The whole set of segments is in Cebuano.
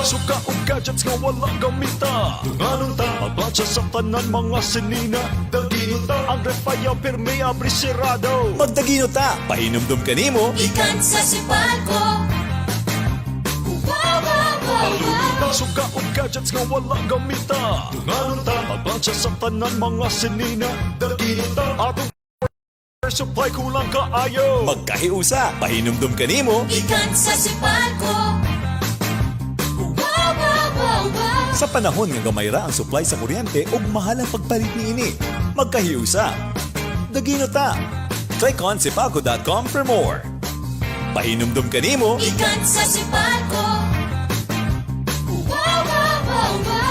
Suka og gadgets nga wala gamita. Dunganon ta, magplansa sa tanan mga sinina. Dagino ta, ang refayaw pirmi abri sirado. Magdagino ta, pahinumdum kanimo. Gikan sa Sipalco. Wow, wow, wow, wow. Suka og gadgets nga wala gamita. Dunganon ta, magplansa sa tanan mga sinina. Dagino ta, atong supply kulang kaayo. Magkahiusa, pahinumdum kanimo. Gikan sa Sipalco. Wow, wow, wow, wow. Sa panahon nga gamay ra ang supply sa kuryente ug mahal ang pagpalit niini. Magkahiusa. Dagino ta. Click on sipalco.com for more. Pahinumdum kanimo. Gikan sa Sipalco. Wow, wow, wow, wow.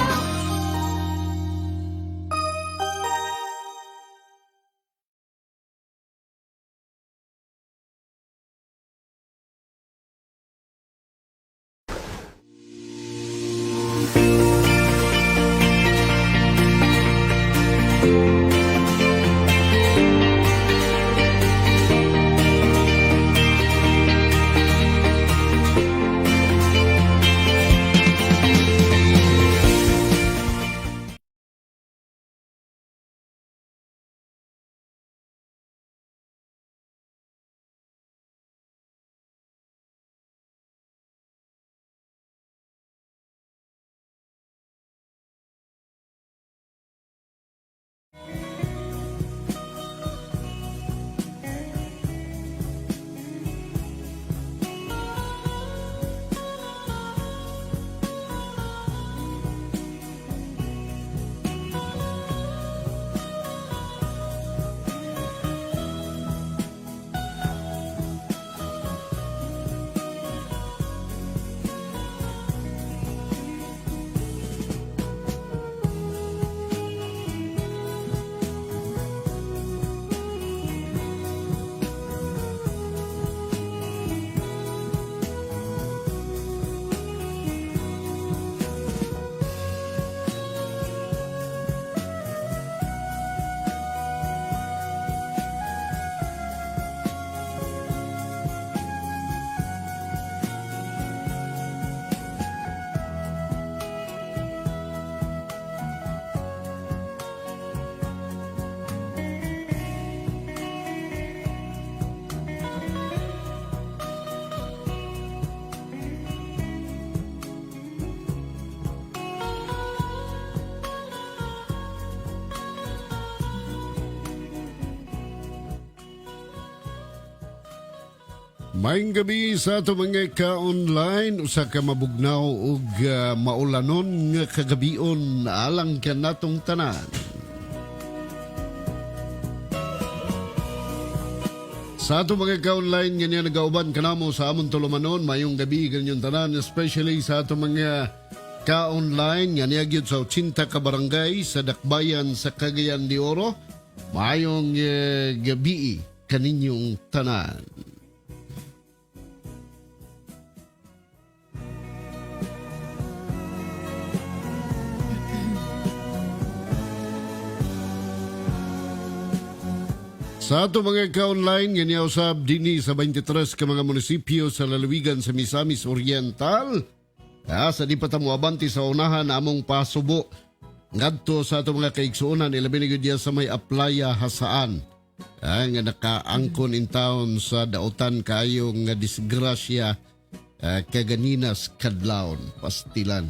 Maayong gabi sa ato mga ka-online, usa ka mabugnaw ug maulanon nga kagabion alang kanatong tanan. Sa ato mga ka-online nga niya nagauban kanamo sa amon tulumanon, mayong gabi kaninyong tanan, especially sa ato mga ka-online nga niya gyud sa 80 ka barangay sa Dakbayan sa Cagayan de Oro. Mayong gabi kaninyong tanan. Sa ato mga ka-online, nga usab dinhi sa 23 ka mga munisipyo sa lalawigan sa Misamis Oriental. Sa di pa ta moabante sa unahan among pasubo ngadto sa ato mga kaigsuonan, ilabi na gyud diya sa may Aplaya Jasaan. Nga nakaangkon in town sa dautan kaayo nga disgrasya kaganinas kadlawon pastilan.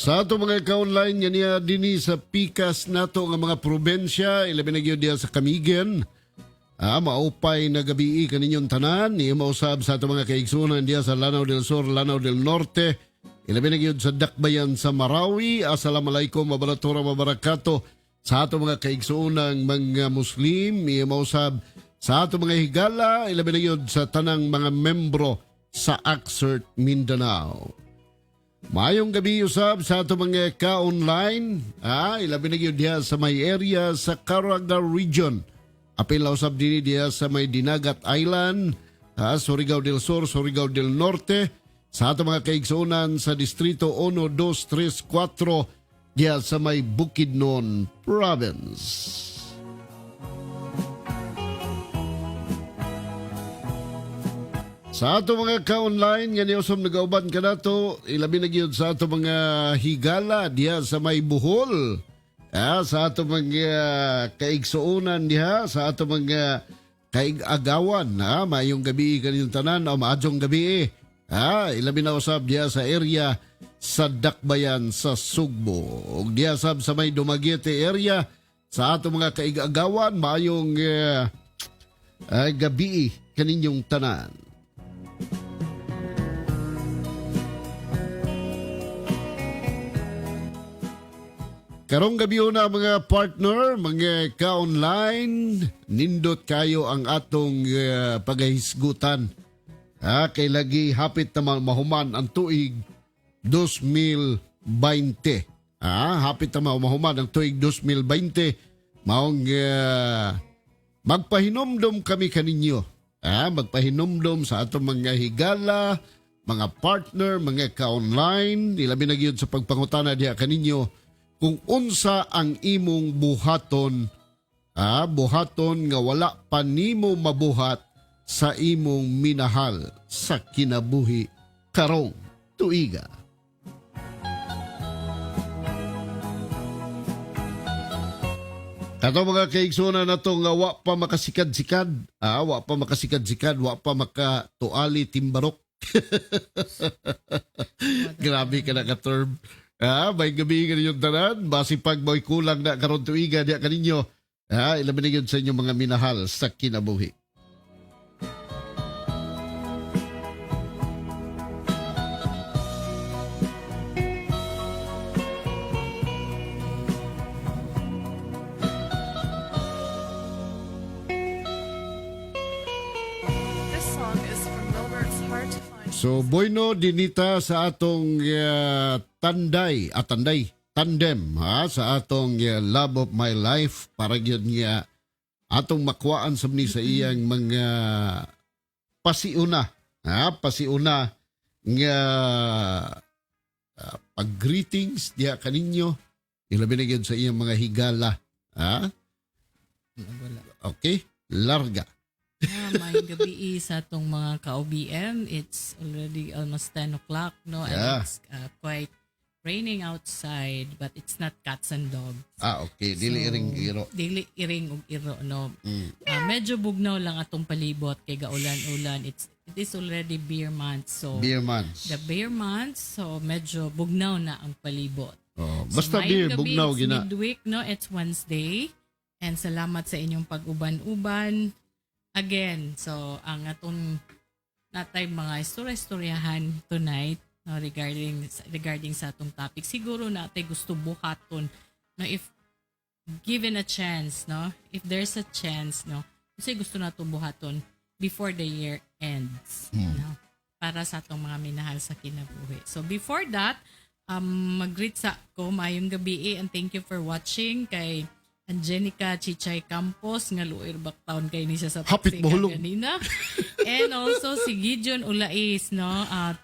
Sa ato mga ka-online nga niya dinhi sa pikas nato nga mga probensya, ilabi na gyud diya sa Camiguin. Maupay na gabi kaninyong tanan, niya mausab sa ato mga kaigsunan diya sa Lanao del Sur, Lanao del Norte, ilabi na gyud sa Dakbayan sa Marawi. Assalamualaikum warahmatullahi wabarakatuh. Sa ato mga kaigsunan mga Muslim, niya mausab sa ato mga higala, ilabi na gyud sa tanang mga membro sa ACSERT Mindanao. Maayong gabi usab sa ato mga ka-online. Ilabi na gyud diha sa may area sa Caraga Region. Apil na usab dinhi diha sa may Dinagat Island, Surigao del Sur, Surigao del Norte. Sa ato mga kaigsuonan sa Distrito 1, 2, 3, 4 diha sa may Bukidnon Province. Sa ato mga ka-online nga niusom nagauban kanato, ilabi na gyud sa ato mga higala diha sa may Bohol. Sa ato mga kaigsuonan diha, sa ato mga kaig-agawan, ha, maayong gabi kaninyong tanan o maadjong gabi. Ilabi na usab diha sa area sa Dakbayan sa Sugbo. Ug diha sab sa may Dumaguete area sa ato mga kaig-agawan, maayong gabi kaninyong tanan. Karong gabi na, mga partner, mga ka-online, nindot kayo ang atong pagahisgutan. Kay lagi hapit na mahuman ang tuig 2020. Hapit na mahuman ang tuig 2020. Maong magpahinomdom kami kaninyo. Magpahinomdom sa atong mga higala, mga partner, mga ka-online, ilabi na gyud sa pagpangutana diha kaninyo kung unsa ang imong buhaton, buhaton nga wala pa nimo mabuhat sa imong minahal sa kinabuhi karong tuiga. Kato mga kaigsunan na to nga wa pa makasikad-sikad, wa pa makasikad-sikad, wa pa makatuali timbarok. Grabe ka na ka-term. May gabi ka ninyong tanan, basi pag may kulang na karon tuiga diya kaninyo. Ilabi na yun sa inyong mga minahal sa kinabuhi. This song is from Milbert's Hard to Find. So, bueno dinita sa atong tanday, tanday, tandem ha, sa atong love of my life para gyud nga atong makuhaan sa ni sa iyang mga pasiuna, ha, pasiuna nga pag-greetings diha kaninyo, ilabi na gyud sa iyang mga higala, ha? Wala. Okay, larga. Maayong gabi sa atong mga ka-OBM. It's already almost 10 o'clock, no? And it's quite raining outside, but it's not cats and dogs. Ah, okay, dili So, iring iro. Dili iring og iro, no? Medyo bugnaw lang atong palibot kay gaulan-ulan. It is already beer month, so Beer months. The beer month, so medyo bugnaw na ang palibot. Oh, So, basta maayong beer gabi, bugnaw it's gina. midweek, no? It's Wednesday. And salamat sa inyong pag-uban-uban. Again, so ang atong natay mga istorya-istoryahan tonight, no, regarding regarding sa atong topic. Siguro natay gusto buhaton, no, if given a chance, no? If there's a chance, no? Kasi gusto nato buhaton before the year ends, no? Para sa atong mga minahal sa kinabuhi. So before that, mag-greet sa ko, maayong gabi eh, and thank you for watching kay Angelica Chichay Campos nga luoy bak taon kay ni siya sa Hapit Pagsika mahulog. ganina. And also si Gideon Ulais, no? At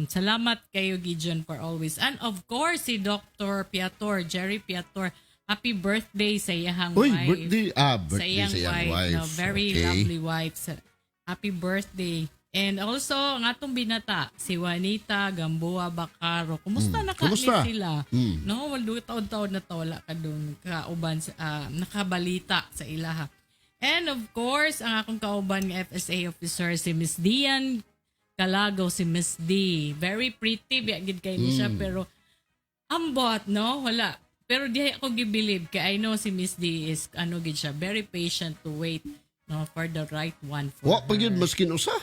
salamat kayo, Gideon, for always. And of course si Dr. Piator, Jerry Piator. Happy birthday sa iyang Uy, wife. birthday. Ah, Sa birthday iyang sa iyang wife, wife. no? Very lovely wife. Happy birthday. And also, ang atong binata, si Juanita Gamboa Bacaro. Kumusta na ka Kumusta? ni sila? No, walo taon-taon na to, wala ka doon kauban nakabalita sa ilaha. And of course, ang akong kauban nga FSA officer si Miss Dian Calago, si Miss D. Very pretty biya gid kay ni siya, pero ambot, no? Wala. Pero di ako gibilib kay I know si Miss D is ano gid siya, very patient to wait, no, for the right one for Wa pa her. gyud maskin usa.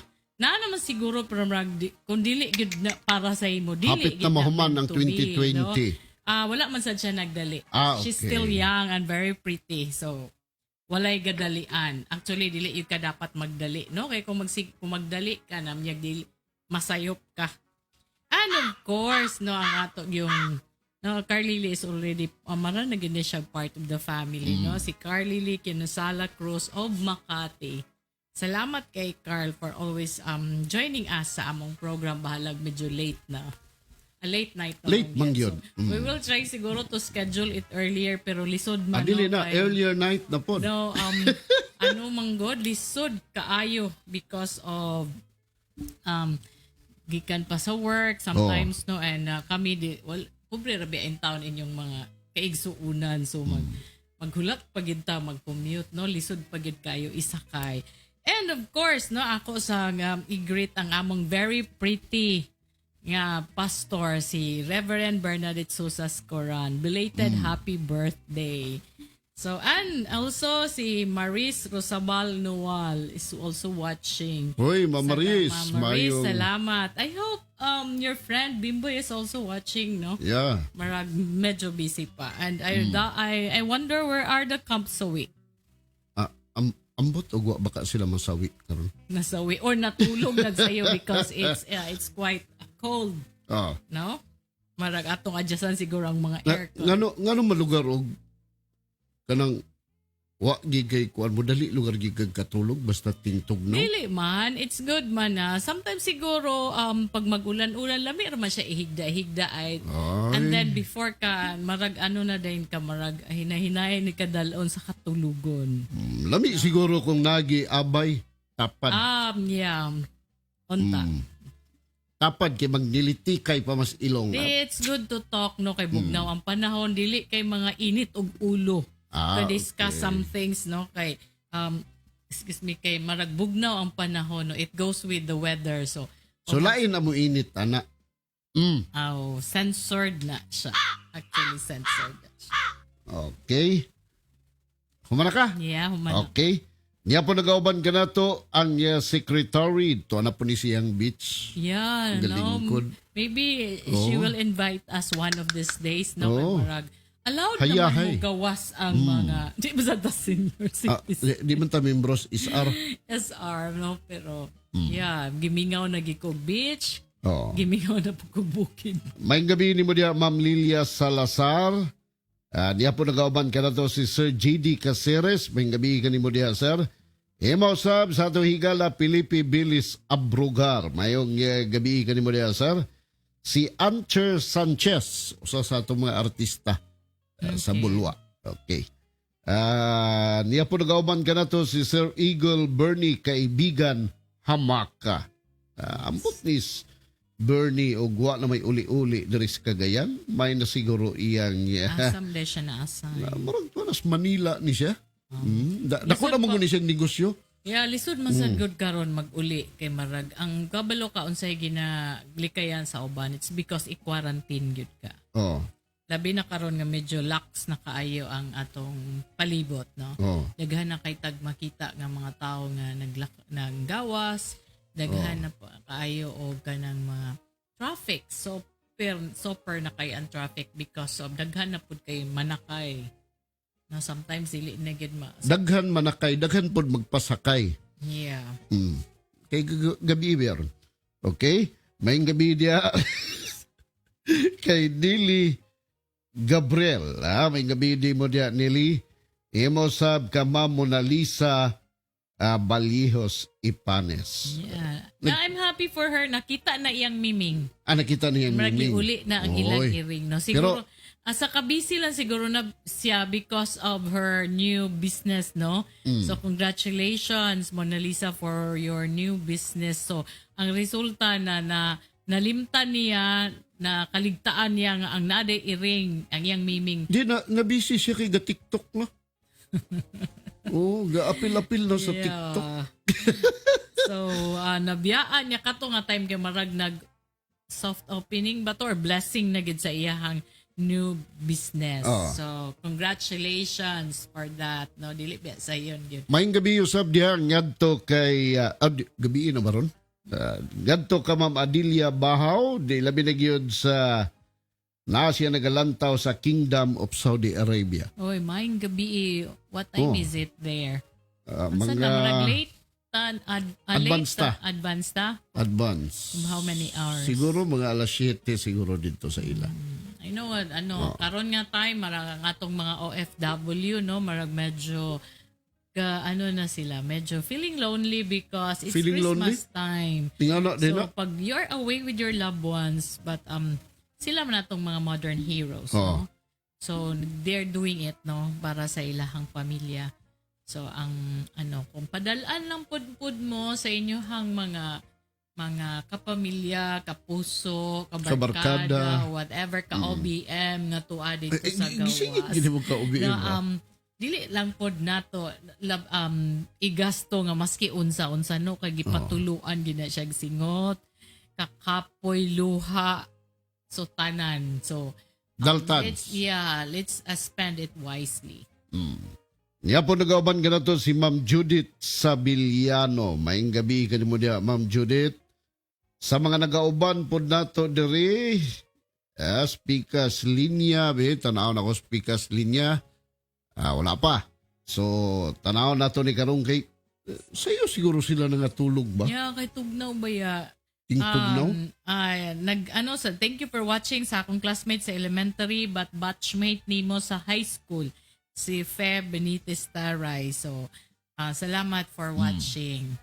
Na naman siguro pero murag kung dili gid na para sa imo, dili Hapit gid na mahuman ang meant to be, 2020. no? Wala man sad siya nagdali. She's still young and very pretty. So walay gadalian. Actually dili yun ka dapat magdali, no? Kay kung magdali ka na miyag dili masayop ka. And of course, no, ang ato yung no, Carlily is already mara na gid na siya part of the family, no? Si Carlily Kinusala Cruz of Makati. Salamat kay Carl for always joining us sa among program, bahalag medyo late na. A late night na Late man gyud. gyud. So, we will try siguro to schedule it earlier pero lisod man. Ah, dili no, na kay- earlier night na pod. No, ano man god, lisod kaayo because of Gikan pa sa work sometimes, no, and kami di well, pobre ra biya in town inyong mga kaigsuunan, so maghulat pagid ta mag-commute, no, lisod pagid kayo isakay. And of course, no, ako sa i-greet ang among very pretty nga pastor, si Reverend Bernadette Susas Coran. Belated happy birthday. So, and also si Maris Rosabal Noal is also watching. Hoy, Ma'am Maris, Ma'am Maris, mayong salamat. I hope your friend Bimboy is also watching, no? Yeah. Marag medyo busy pa. And I wonder where are the Kampsawi? Ah, ambot og wa baka sila masawi karon. Nasawi or natulog nagsayo because it's quite cold, no? Marag atong adjustan siguro ang mga Na, aircon. ngano malugar og kanang wa gid kay kuan mo, dali lugar gid kag katulog basta tingtog, no? Dili man, it's good man na. Sometimes siguro pag magulan-ulan, lami ra man siya ihigda-higda ay. Ay. And then before ka marag ano na din ka, marag hinahinay ni kadalon sa katulugon. Lami siguro kung nagi abay tapad. Yeah. Unta. Tapad kay magnilitikay pa mas ilong. Di, it's good to talk, no, kay bugnaw ang panahon, dili kay mga init og ulo to discuss some things, no, kay excuse me, kay marag bugnaw ang panahon, no, it goes with the weather, so So lain na mo init ana. Aw, censored na siya. Actually, censored na siya. Okay. Humana ka? Yeah, human. Okay. Niya po nagauban ka na to ang secretary. To na po ni siyang beach. Yeah, no. Galingkod. Maybe she will invite us one of these days, no? Kay marag allowed Hayahay. naman mo gawas ang mga, di ba sa ta senior citizen? Di man ta membros SR. SR, no? Pero, yeah, gimingaw na gikog beach, gimingaw na po kog bukid. May gabi ni mo diya, Ma'am Lilia Salazar. Niya po nagauban ka na to si Sir J.D. Caceres. May gabi ka ni mo diya, sir. Imo sab sa ato higala Felipe Bilis Abrugar. Mayong gabi ka ni mo diya, sir. Si Ancher Sanchez, usa sa atong mga artista sa Bulwa. Okay. Niya po nagauban ka na to si Sir Eagle Bernie Kaibigan Hamaka. Ambot ni Bernie og wa na may uli-uli diri sa Cagayan. May na siguro iyang Asam de siya na asam. Murag to nas Manila ni siya. Dako na mo ni siyang negosyo. Yeah, lisod man sad gud karon mag-uli kay marag ang kabalo ka unsay ginalikayan sa uban, it's because i-quarantine gyud ka. Labi na karon nga medyo lax na kaayo ang atong palibot, no? Daghan na kay tag makita nga mga tao nga naglak naggawas, daghan na pa kaayo og kanang mga traffic. So per super na kay ang traffic because of daghan na pud kay manakay. Na sometimes dili na gid ma Daghan manakay, daghan pod magpasakay. Kay gabi meron. Okay? May gabi diya kay Nili Gabriel. May gabi di mo diya, Nili. Imo sab ka Ma'am Mona Lisa Balijos Ipanes. Yeah. Na I'm happy for her. Nakita na iyang miming. Ah, nakita niya ang Marag miming. uli na ang ilang Oy. iring. No? Siguro, asa kabisi lang siguro na siya because of her new business, no? So, congratulations, Mona Lisa, for your new business. So, ang resulta na na nalimtan niya, na kaligtaan niya nga ang nade iring, ang iyang miming. Di na, na-busy siya kay ga TikTok na. Oh, ga-apil-apil na sa TikTok. So, nabiyaan niya kato nga time kay marag nag soft opening ba to or blessing na gid sa iyahang new business. So, congratulations for that. No, dili ba sa iyon gyud. Maayong gabi usab diha ngadto kay gabi na ba ron? Ngadto ka Ma'am Adelia Bahaw, di labi na gyud sa naa siya nagalantaw sa Kingdom of Saudi Arabia. Oy, maayong gabi eh. What time is it there? Asa Mga na marag late tan late Advance ta. Advance ta? Advance. How many hours? Siguro mga alas 7 siguro dito sa ila. I know what, ano, karon nga time marag ang atong mga OFW, no, marag medyo ka, ano na sila, medyo feeling lonely because it's Feeling lonely? Christmas time. Tingnan din So na. pag you're away with your loved ones, but sila man atong mga modern heroes, no? So they're doing it, no, para sa ilahang pamilya. So ang ano, kung padalaan lang pud-pud mo sa inyohang mga mga kapamilya, kapuso, Kabarkada. kabarkada, whatever, ka-OBM nga tuwa dito Eh, sa gisingit gawas. gid mo ka OBM. Na, ba? dili lang pod nato lab, igasto nga maski unsa-unsa, no, kay gipatuluan gid na siya og singot, kakapoy, luha, so tanan. So Daltans. let's, yeah, let's spend it wisely. Niya po nagauban ka na to si Ma'am Judith Sabiliano. Maayong gabi kanimo diya, Ma'am Judith. Sa mga nagauban po nato diri, speakers linya, be, tanaw na ko speakers linya. Ah, wala pa. So, tanaw na to ni karong kay sayo siguro sila nangatulog ba? Yeah, kay tugnaw ba ya? Ting tugnaw? Ay, nag ano sa thank you for watching sa akong classmate sa elementary but batchmate nimo sa high school, si Fe Benitez Taray. So, salamat for watching.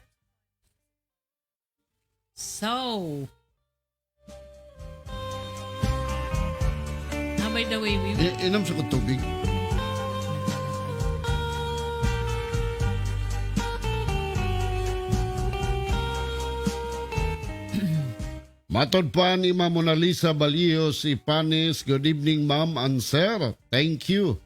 So, by the way, we Inom sa kong tubig. Matod pa ni Ma'am Mona Lisa Balios Ipanes, good evening, ma'am and sir. Thank you.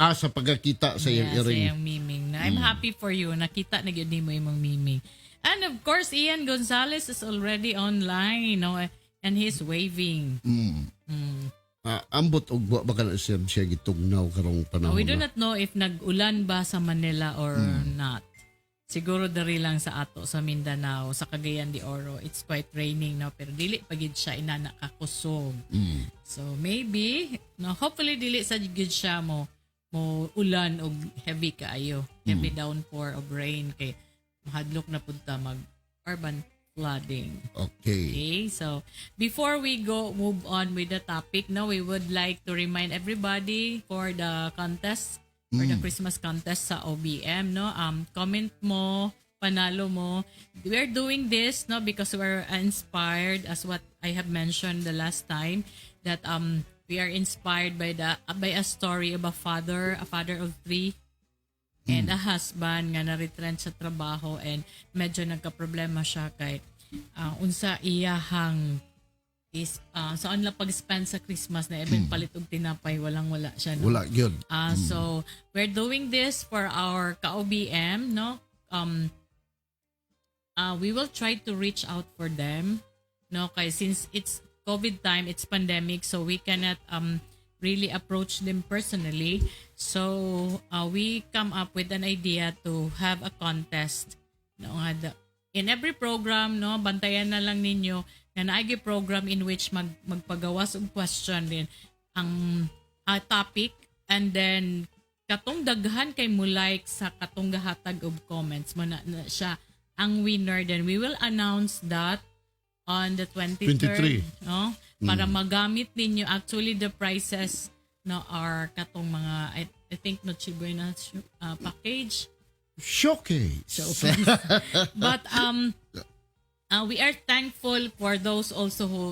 Sa pagkakita sa iyang Yeah, sa iring. iyang miming. Na I'm happy for you. Nakita na gyud nimo imong miming. And of course, Ian Gonzalez is already online, no? And he's waving. Ambot og wa ba kana siya gitugnaw karong panahon We do na? not know if nag-ulan ba sa Manila or not. Siguro dari lang sa ato sa Mindanao, sa Cagayan de Oro. It's quite raining now, pero dili pa gid siya inana kakusog. So maybe, no, hopefully dili sa gid siya mo ulan og heavy kaayo, heavy downpour of rain kay mahadlok na pud ta mag urban flooding. Okay. Okay, so before we go move on with the topic, now we would like to remind everybody for the contest, for the Christmas contest sa OBM, no? Comment mo, panalo mo. We're doing this, no, because we're inspired, as what I have mentioned the last time, that we are inspired by a story of a father of three and a husband nga na-retrench sa trabaho and medyo nagka-problema siya kay unsa iyahang is saan lang pag-spend sa Christmas na even palit og tinapay, walang wala siya, no? Wala gyud. So we're doing this for our ka-OBM, no? We will try to reach out for them, no? Kay since it's COVID time, it's pandemic, so we cannot really approach them personally. So we come up with an idea to have a contest. No, nga in every program, no, bantayan na lang ninyo na naagi program in which magpagawas og question din ang topic, and then katong daghan kay mo like sa katong gahatag og comments mo na siya ang winner. Then we will announce that on the 23rd, 23. no, para magamit ninyo. Actually, the prizes, no, are katong mga I think Noche Buena package. Showcase. But we are thankful for those also who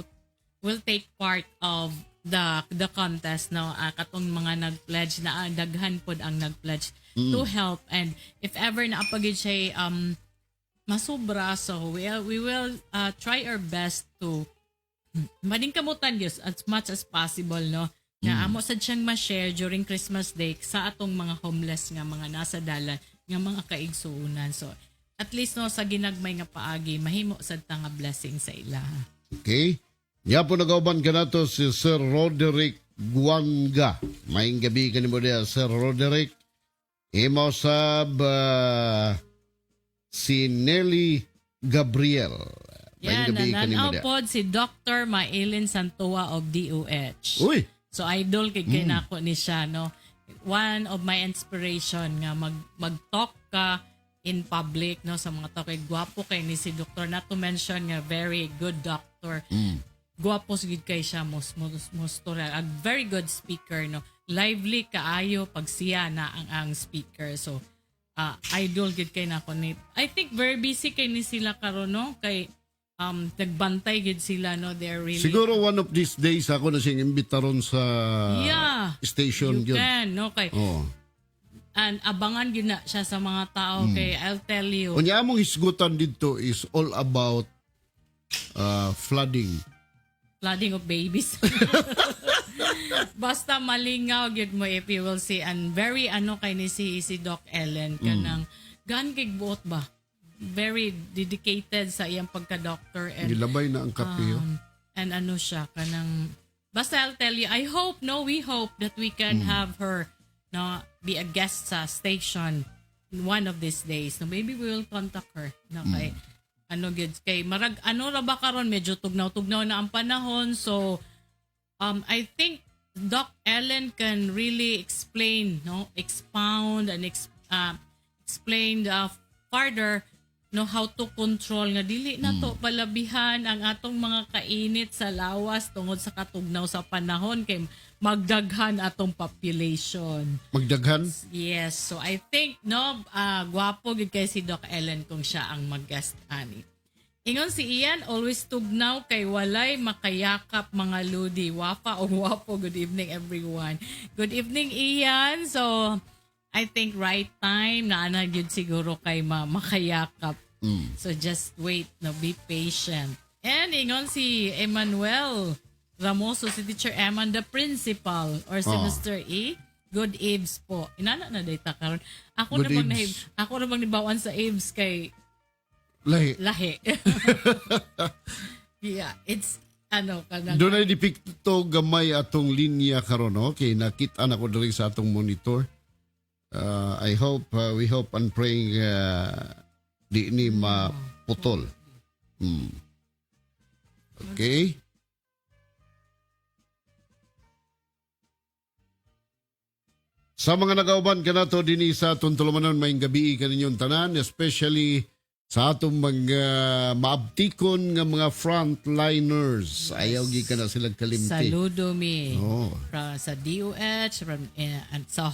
will take part of the contest, no, katong mga nag-pledge na, daghan pod ang nag-pledge to help, and if ever na pagid siya masubra, so we will try our best to maningkamutan gyud as much as possible, no, nga amo sad siyang ma-share during Christmas Day sa atong mga homeless nga mga nasa dalan nga mga kaigsuonan. So at least, no, sa ginagmay nga paagi mahimo sad ta nga blessing sa ila. Okay. Nya po nagauban ka nato si Sir Roderick Guanga. Maayong gabi kanimo diya, Sir Roderick. Imo sab si Nelly Gabriel. Yan, Maayong gabi kanimo nananaw diya. pod si Dr. Mailin Santua of DOH. Uy, So idol kay nako ni siya, no. One of my inspiration nga mag-talk ka in public, no, sa mga tao kay gwapo kay ni si doktor, not to mention nga very good doctor. Gwapo gid kay siya, mos a very good speaker, no. Lively kaayo pag siya na ang speaker. So idol gid kay nako ni. I think very busy kay ni sila karon, no, kay nagbantay gid sila, no. They're really Siguro one of these days ako na siyang imbitaron sa station You yun. can, no, kay Oh. And abangan gyud na siya sa mga tao kay I'll tell you. Unya, among hisgutan dito is all about flooding. Flooding of babies. Basta malingaw gyud mo if you will see, and very ano kay ni si Doc Ellen, kanang gan kay buot ba? Very dedicated sa iyang pagka-doctor and Gilabay na ang kape, oh. And ano siya, kanang basta I'll tell you, I hope, no, we hope that we can have her, no, be a guest sa station one of these days, no? Maybe we will contact her, no, kay ano gyud, kay marag ano ra ba karon, medyo tugnaw-tugnaw na ang panahon, so I think Doc Ellen can really explain, no, expound and explain further, no, how to control nga dili na to palabihan ang atong mga kainit sa lawas tungod sa katugnaw sa panahon kay magdaghan atong population. Magdaghan. Yes, so I think, no, gwapo gid kay si Doc Ellen kung siya ang mag-guest ani. Ingon si Ian, always tugnaw kay walay makayakap mga ludi. Wafa o wapo. Good evening, everyone. Good evening, Ian. So I think right time na ana gyud siguro kay makayakap. So just wait, no, be patient. And ingon si Emmanuel Ramoso, si Teacher Eman, the principal, or si Oh. Mr. E. Good eves po. Inana na data karon. Ako Good na bang eves. ako na bang nibawan sa eves kay Lahi. lahi. Yeah, it's ano kanang Doon ay dipikto gamay atong linya karon, no? Kay nakita na ko diri sa atong monitor. I hope we hope and praying di ni maputol. Okay. Sa mga nagauban kanato dinhi sa atong tulumanon, maayong gabii kaninyong tanan, especially sa atong mga maabtikon nga mga frontliners. Ayaw gyud kana sila kalimti. Saludo mi. Oh. From, sa DOH, from, and sa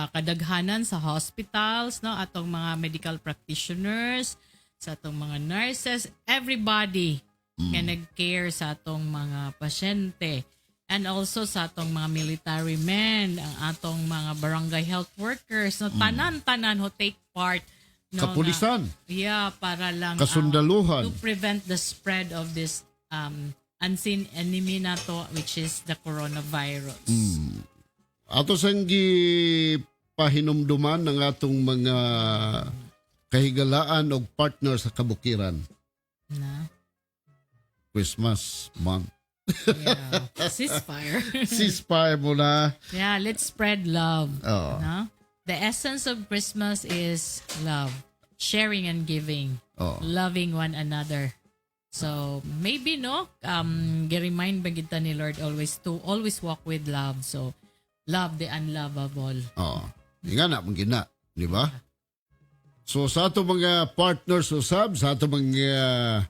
kadaghanan sa hospitals, no, atong mga medical practitioners, sa atong mga nurses, everybody nga nag-care sa atong mga pasyente. And also sa atong mga military men, ang atong mga barangay health workers, no, tanan-tanan who take part, no, Kapulisan. Yeah, para lang Kasundaluhan. To prevent the spread of this unseen enemy nato, which is the coronavirus. Ato sang pahinumduman ng atong mga kahigalaan og partner sa kabukiran. Na? Christmas month. Yeah. Ceasefire. Ceasefire mo na. Yeah, let's spread love. Oo. No? The essence of Christmas is love, sharing and giving, Oo. Loving one another. So, maybe, no, gi-remind ba kita ni Lord always to always walk with love. So, love the unlovable. Oo. Di nga na, gina. Di ba? So sa ato mga partners usab, sa ato mga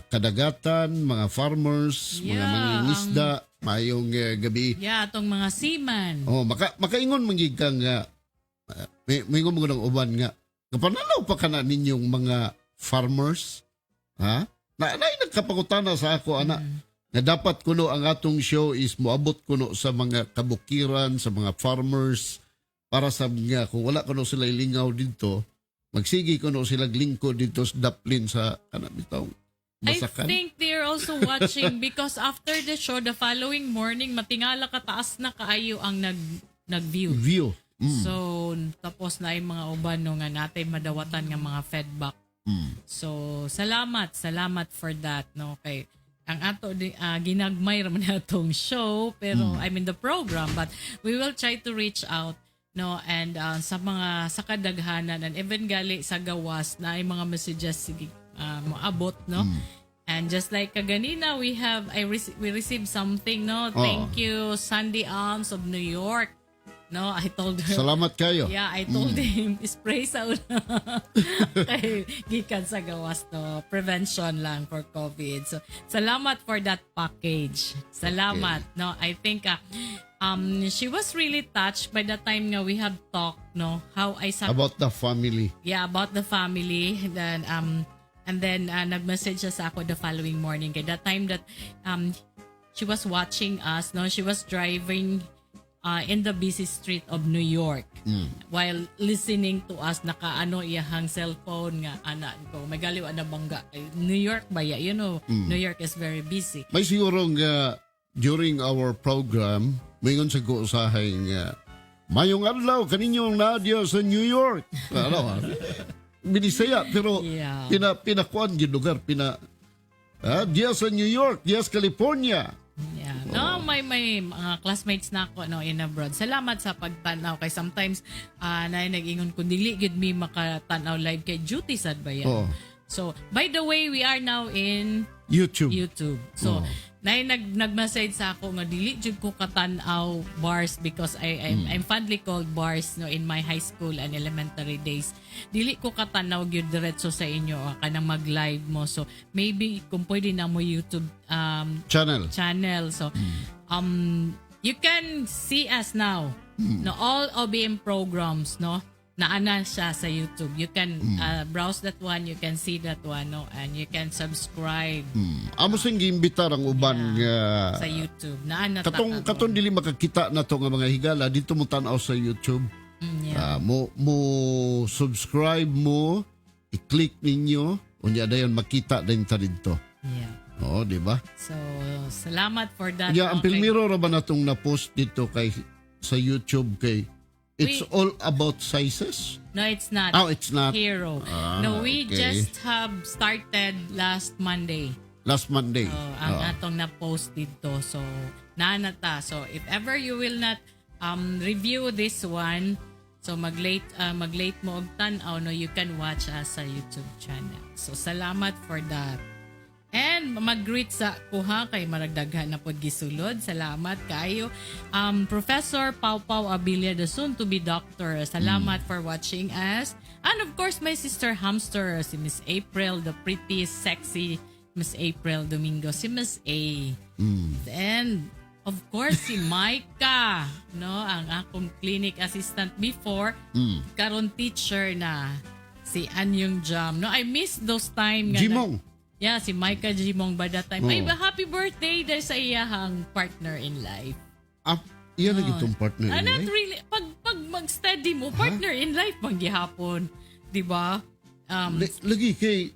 kadagatan, mga farmers, mga mangingisda, maayong gabi. Yeah, atong mga seaman. Oh, makaingon man gyud ka nga may maingon mo ng uban nga kapananaw pa kana ninyong mga farmers, ha? Na nagkapangutana sa ako ana nga dapat kuno ang atong show is moabot kuno sa mga kabukiran, sa mga farmers, para sa nga kung wala kuno sila ilingaw didto, magsige kuno sila lingkod didto sa daplin sa kana bitaw I masakan. think they're also watching because after the show, the following morning, matingala kataas na kaayo ang nag-view. View. So, tapos na yung mga uban, no, nga natay madawatan nga mga feedback. So, salamat, salamat for that, no, kay ang ato di, ginagmay ra man atong show, pero I mean the program, but we will try to reach out, no, and sa mga sa kadaghanan and even gali sa gawas na ay mga messages, sige, moabot, no. And just like kaganina, we have I rec- we received something, no. Thank you, Sandy Alms of New York, no. I told her. Salamat kayo. Yeah, I told him, spray sa una. Kay gikan sa gawas to, prevention lang for COVID. So, salamat for that package. Salamat. No, I think she was really touched by the time nga we have talked, no, how I About the family. Yeah, about the family. Then and then nag-message siya sa ako the following morning. Kay that time that she was watching us, no, she was driving. in the busy street of New York while listening to us, nakaano iyahang cellphone nga ana ko may galiw na bangga. Eh, New York ba ya? New York is very busy. May siguro nga during our program, mingon sa ko usahay nga, "Mayong adlaw kaninyong Nadia sa New York." Ano, binisaya, pero pinakuan gyud lugar, diya sa New York, diya sa California. Yeah. No, may mga classmates na ako, no, in abroad. Salamat sa pagtanaw kay sometimes na nag-ingon ko dili gyud mi makatanaw live kay duty sad ba yan. Oh. So, by the way, we are now in YouTube. YouTube. So, nay nag nag-message sa ako nga dili jud ko katan-aw bars because I'm fondly called bars, no, in my high school and elementary days. Dili ko katanaw gyud diretso sa inyo kanang mag-live mo. So, maybe kung pwede na mo YouTube channel. Channel. So, you can see us now. No, all OBM programs, no, naana siya sa YouTube. You can browse that one, you can see that one, no, and you can subscribe Amo sing giimbitar ang uban nga sa YouTube. Naana ta katong karon. Katong dili makakita na to nga mga higala dito mo tan-aw sa YouTube. Ah, mo subscribe mo, i-click ninyo, unya dayon makita din ta didto. Oo, di ba? So, salamat for that. Unya ang Pilmiro ra ba natong na-post dito kay sa YouTube kay it's all about sizes? No, it's not. Oh, it's not. Hero. Ah, No, we okay. just have started last Monday. Last Monday. Oh, ang atong na-post dito. So, naana ta. So, if ever you will not review this one, so mag-late mo og tan-aw, no, you can watch us sa YouTube channel. So, salamat for that. And mag-greet sa kuha kay maragdaghan na pod gisulod. Salamat kaayo. Professor Pau Pau Abilia, the soon to be doctor. Salamat for watching us. And of course, my sister hamster, si Miss April, the pretty, sexy Miss April Domingo, si Miss A. And of course, si Micah, no, ang akong clinic assistant before, karon teacher na si Anyong Jam. No, I miss those time nga Jimong. Yeah, si Micah Jimong by that time. Oo. Ay, ba, happy birthday dahil sa iyahang partner in life. Ah, iyan na gitong partner Ah, in not life? really. Pag mag-steady mo, partner in life bang gihapon. Di ba? Lagi kay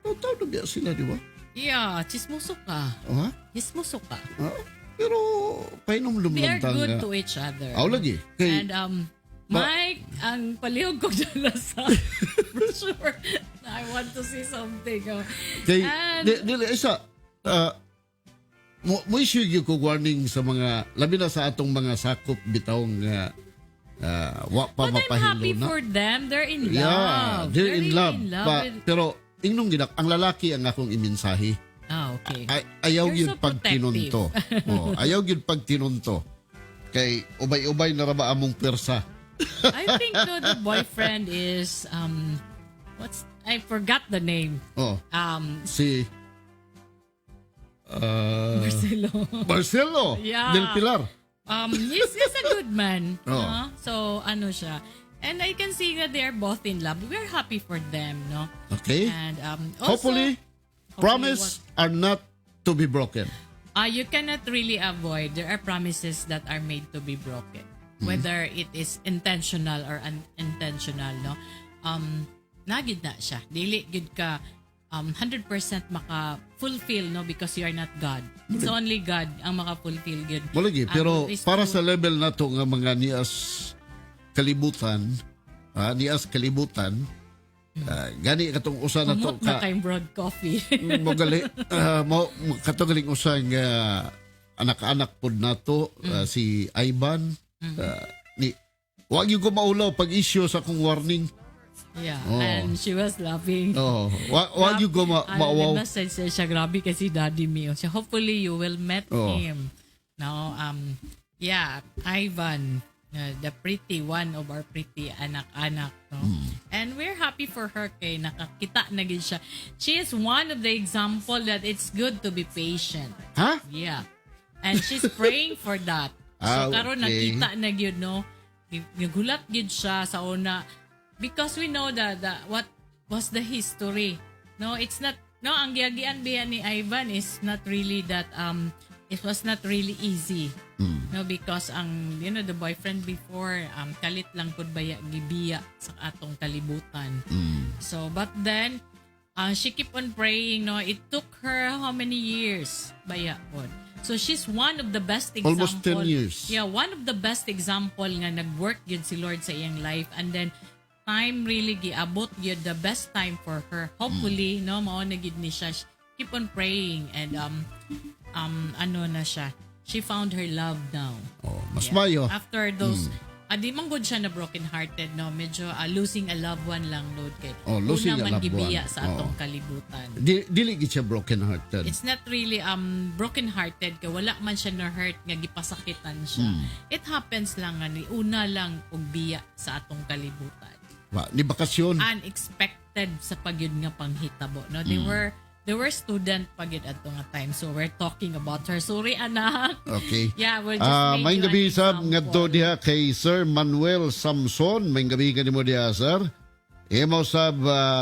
taw na biya sila, di ba? Yeah, chismoso ka. Oh, ha? Chismoso ka. Ah, pero pahinumdum They lang are ta good nga. to each other. Aw, lagi. Kay, And Mike, ang palihog ko dala sa brochure. I want to see something. Oh. Kay, And, di, isa, mo issue gyud ko warning sa mga, labi na sa atong mga sakop bitaw nga wa pa But I'm happy mapahilo na. for them. They're in love. Yeah, they're in really love. in love Pero, ingnong ginak, ang lalaki ang akong imensahe. Ah, okay. Ay, ayaw You're yun so pag tinunto. Oh, ayaw yun pag tinunto. Kay ubay-ubay na ra ba among persa. I think though the boyfriend is what's, I forgot the name. Oh, si Marcelo. Marcelo Del Pilar. He's a good man. Oh. No? So ano siya. And I can see that they are both in love. We're happy for them, no? Okay? And also, Hopefully, promise are not to be broken. You cannot really avoid. There are promises that are made to be broken, whether it is intentional or unintentional, no? Naa gyud na siya. Dili gyud ka 100% maka-fulfill, no? Because you are not God. It's only God ang maka-fulfill gyud. Mo lagi, Ang pero is para sa level na to nga mga nias kalibutan, nias kalibutan, gani katong usa na to Kumot na ka kayong broad coffee. Mo gali mo kato galing usa nga anak-anak pod nato, si Ivan, ni wa gyud ko maulaw pag issue sa akong warning. Yeah. Oh. And she was laughing. Oh, wa gyud ko Ano, mauwaw. Message siya, grabe kasi daddy me. Siya, hopefully you will met Oh. him. No, yeah, Ivan, the pretty one of our pretty anak-anak, no? And we're happy for her kay nakakita na gyud siya. She is one of the example that it's good to be patient. Ha? Yeah. And she's praying for that. So Ah, karon nakita na gyud, no. Nagulat gyud siya sa una because we know that what was the history. No, it's not, no, ang giagian biya ni Ivan is not really that. It was not really easy. No, because ang the boyfriend before, kalit lang pud baya gibiya sa atong kalibutan. So but then she keep on praying, no. It took her how many years baya pod. So she's one of the best example. Almost 10 years. Yeah, one of the best example nga nag-work gyud si Lord sa iyang life and then time really giabot gyud the best time for her. Hopefully, no, mao na gyud ni siya. She keep on praying and ano na siya. She found her love now. Oh, mas Yeah. mayo. After those, di man gud siya na broken hearted, no. Medyo losing a loved one lang lod kay. Oh, losing una a man loved gibiya one. sa atong kalibutan. Dili gid siya broken hearted. It's not really broken hearted kay wala man siya na hurt nga gipasakitan siya. It happens lang nga ni una lang og biya sa atong kalibutan. Wa, ni bakasyon. Unexpected sa pagyud nga panghitabo, no. They were student pagyud adto nga time. So we're talking about her. Sorry, anak. Okay. Yeah, we'll just Ah, make may you an gabi sab example. ngadto diha kay Sir Manuel Samson. May gabi kanimo diha, sir. Imo sab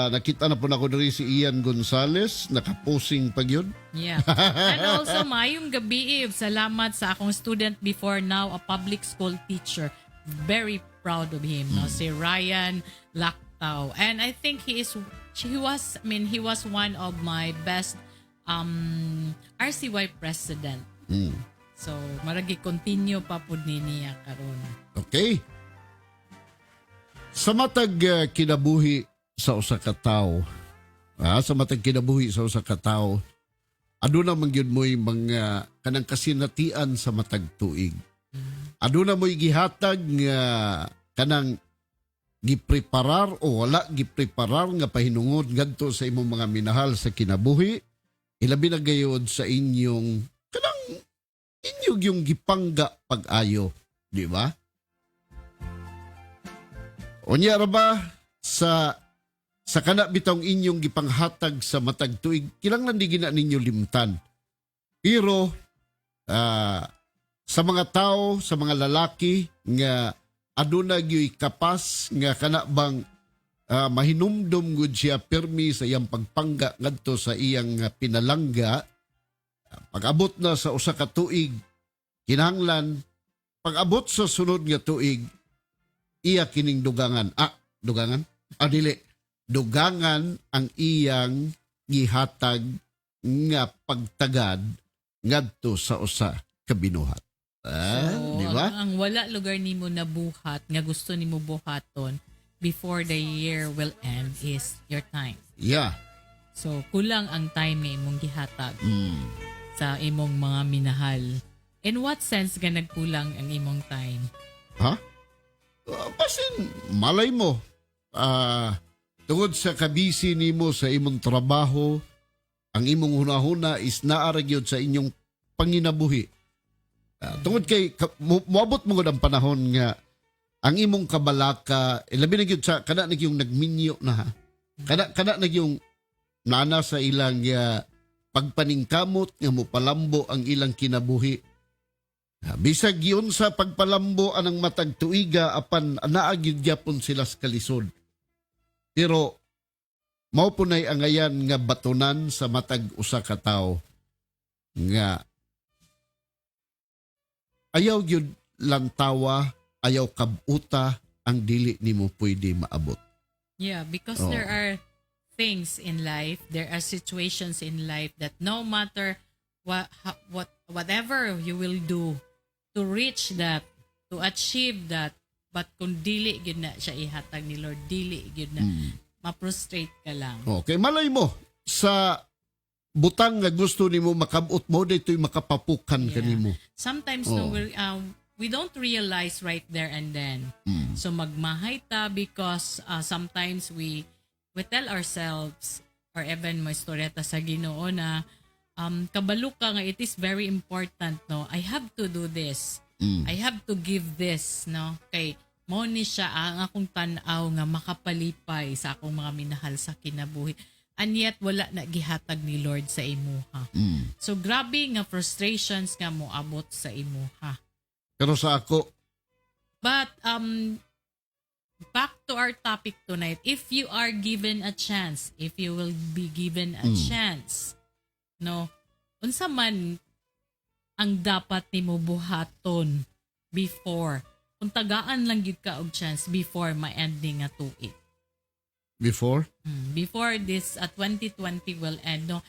nakita na po nako diri si Ian Gonzales, nakaposing pag yun. Yeah. And also, maayong gabi, Eve. Salamat sa akong student before, now a public school teacher. Very proud of him, no? Si Ryan Lactao. And I think he is he was I mean, he was one of my best RCY president. So, maragi continue pa pud ni niya karon. Okay. Sa matag kinabuhi sa usa ka tawo, sa matag kinabuhi sa usa ka tawo, aduna man gyud mo'y mga kanang kasinatian sa matag tuig. Aduna mo'y gihatag nga kanang gipreparar o wala gipreparar nga pahinungod ngadto sa imong mga minahal sa kinabuhi, ilabi na gayod sa inyong kanang inyong yung gipangga pag-ayo, di ba? Unya ra ba sa kana bitong inyong gipanghatag sa matag tuig, kinahanglan di gina ninyo limtan. Pero sa mga tao, sa mga lalaki nga aduna gyuy kapas nga kana bang mahinumdum gud siya pirmi sa iyang pagpangga ngadto sa iyang pinalangga, pag-abot na sa usa ka tuig, kinahanglan pag-abot sa sunod nga tuig iya kining dugangan, dugangan, dili dugangan ang iyang gihatag nga pagtagad ngadto sa usa ka binuhat, So, di ba? Ang wala lugar nimo na buhat nga gusto nimo buhaton before the year will end is your time. So, kulang ang time nga imong gihatag sa imong mga minahal. In what sense nga nagkulang ang imong time? Ha? Basin, malay mo, tungod sa kabisi nimo sa imong trabaho, ang imong hunahuna is naa ra gyud sa inyong panginabuhi. Tungod kay moabot mo gud ang panahon nga ang imong kabalaka, labi na gyud sa kana na yung nagminyo na ha. Kana na yung nana sa ilang pagpaningkamot nga mopalambo ang ilang kinabuhi. Bisag yun sa pagpalambo anang matag tuiga apan naa gyud gyapon sila sa kalisod. Pero mao po na'y angayan nga batunan sa matag usa ka tawo nga ayaw gyud lantawa, ayaw kabuta ang dili nimo pwede maabot. Yeah, because Oo. there are things in life, there are situations in life that no matter whatever you will do to reach that, to achieve that, but kung dili gyud na siya ihatag ni Lord, dili gyud na, ma-frustrate ka lang. Okay, malay mo sa butang nga gusto nimo makabot mo dito'y makapapukan kanimo. Sometimes Oo. no, we don't realize right there and then. So magmahay ta because sometimes we tell ourselves or even mo istorya ta sa Ginoo na kabalo ka nga it is very important, no, I have to do this. I have to give this, no, kay mo ni siya ang akong tan-aw nga makapalipay sa akong mga minahal sa kinabuhi, and yet wala na gihatag ni Lord sa imuha. So grabe nga frustrations nga moabot sa imuha. Pero sa ako, But back to our topic tonight, if you are given a chance, if you will be given a chance, no, unsa man ang dapat nimo buhaton before, kung tagaan lang gyud ka og chance, before ma-end ni nga tuig? Before? Before this 2020 will end, no?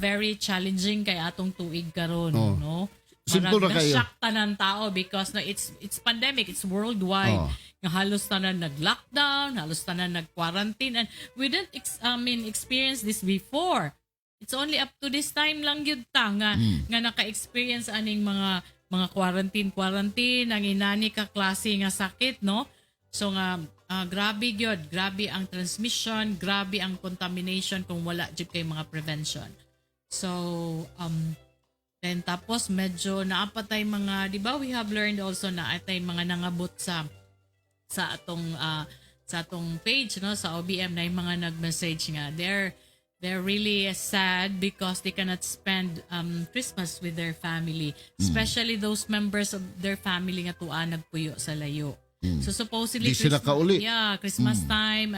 Very challenging kay atong tuig karon, Oh. no? Simple Marag ra kayo. na-shock tanan tao because, no, it's pandemic, it's worldwide. Oh. Nga halos tanan nag-lockdown, halos tanan nag-quarantine, and we didn't I mean, experience this before. It's only up to this time lang gyud ta nga nga naka-experience aning mga quarantine quarantine, ang inani ka klase nga sakit, no? So nga grabe gyud, grabe ang transmission, grabe ang contamination kung wala jud kay mga prevention. So then tapos medyo naapatay mga, di ba, we have learned also na atay mga nangabot sa atong page, no, sa OBM, na yung mga nag-message nga they're really sad because they cannot spend Christmas with their family, especially those members of their family nga tua nagpuyo sa layo. So supposedly Di sila kauli. Yeah, Christmas time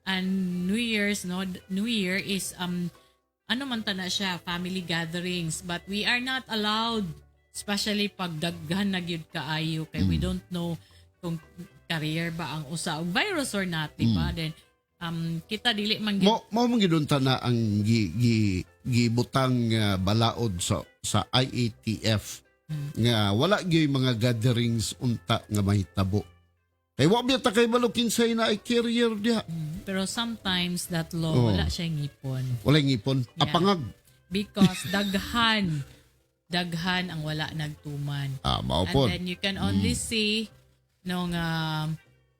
and New Year's, no, New Year is ano man ta na siya, family gatherings, but we are not allowed, especially pag daghan na gyud kaayo kay we don't know kung carrier ba ang usa og virus or not, di ba? Then kita dili man gyud Mo mo man gyud unta na ang gi, gi, gibutang balaod sa IATF nga wala gyud mga gatherings unta nga mahitabo. Kay wa biya ta kay balo kinsay na ay carrier diha. Pero sometimes that law, wala siya ngipon. Walay ngipon. Yeah. Apangag. Because daghan daghan ang wala nagtuman. Ah, mao And pod. then you can only see no nga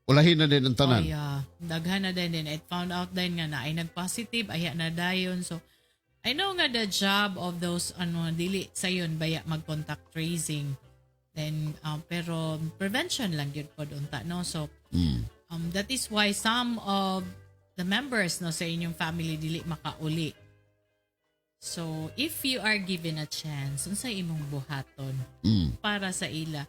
Ulahin na din ang tanan. Oh, yeah. Daghan na din din. It found out din nga na ay nag-positive, ay na dayon. So, I know nga the job of those, ano, dili sayon baya mag-contact tracing. Then, pero prevention lang yun pod unta, no? So, that is why some of the members, no, sa inyong family dili makauli. So, if you are given a chance, unsa imong buhaton para sa ila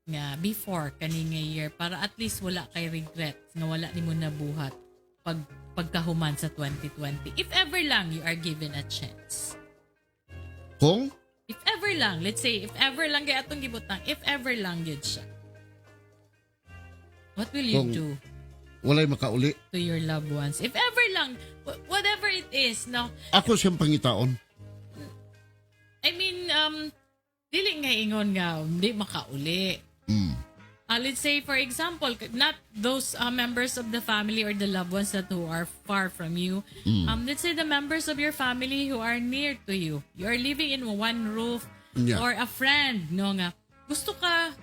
nga before kani nga year, para at least wala kay regret nga wala nimo nabuhat pag pagkahuman sa 2020, if ever lang you are given a chance? Kung If ever lang, let's say, if ever lang kay atong gibutang, if ever lang gyud siya, what will you do walay makauli, to your loved ones, if ever lang, whatever it is, no? Ako siyang pangitaon. I mean, dili nga ingon nga hindi makauli. Let's say, for example, not those members of the family or the loved ones that who are far from you. Let's say the members of your family who are near to you. You are living in one roof or a friend, no, nga. Gusto ka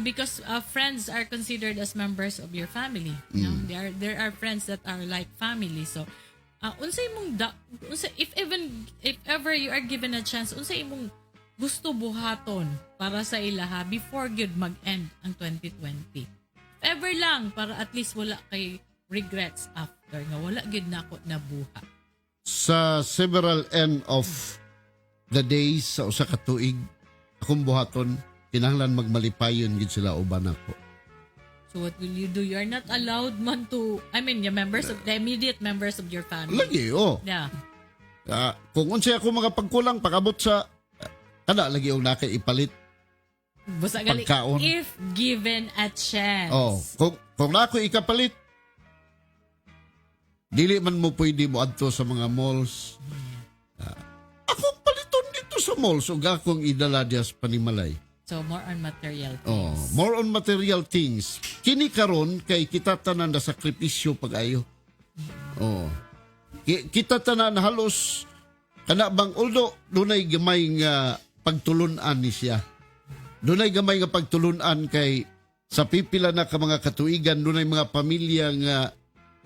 because friends are considered as members of your family. No? There are friends that are like family. So, unsay imong da, unsa, if even if ever you are given a chance, unsay imong gusto buhaton para sa ilaha before gyud mag-end ang 2020? If ever lang, para at least wala kay regrets after nga wala gyud nako nabuhat. Sa several end of the days sa usa ka tuig, akong buhaton, kinahanglan magmalipayon gid sila uban ako. So what will you do? You are not allowed man to, I mean, the members of the immediate members of your family. Lagi, oh. Ah, kung unsay ako mga pagkulang pag-abot sa kada lagi og nakay ipalit. Basta gali, Pagkaon. if given a chance. Oh, kung nako ikapalit, dili man mo pwede mo adto sa mga malls. Ah, akong paliton dito sa malls ug akong idala diya sa panimalay. So more on material things. Oh, more on material things. Kini karon kay kita tanan na sakripisyo pag-ayo. Oh. Kita tanan halos kana bang, although dunay gamay nga pagtulun-an ni siya. Dunay gamay nga pagtulun-an kay sa pipila na ka mga katuigan, dunay mga pamilya nga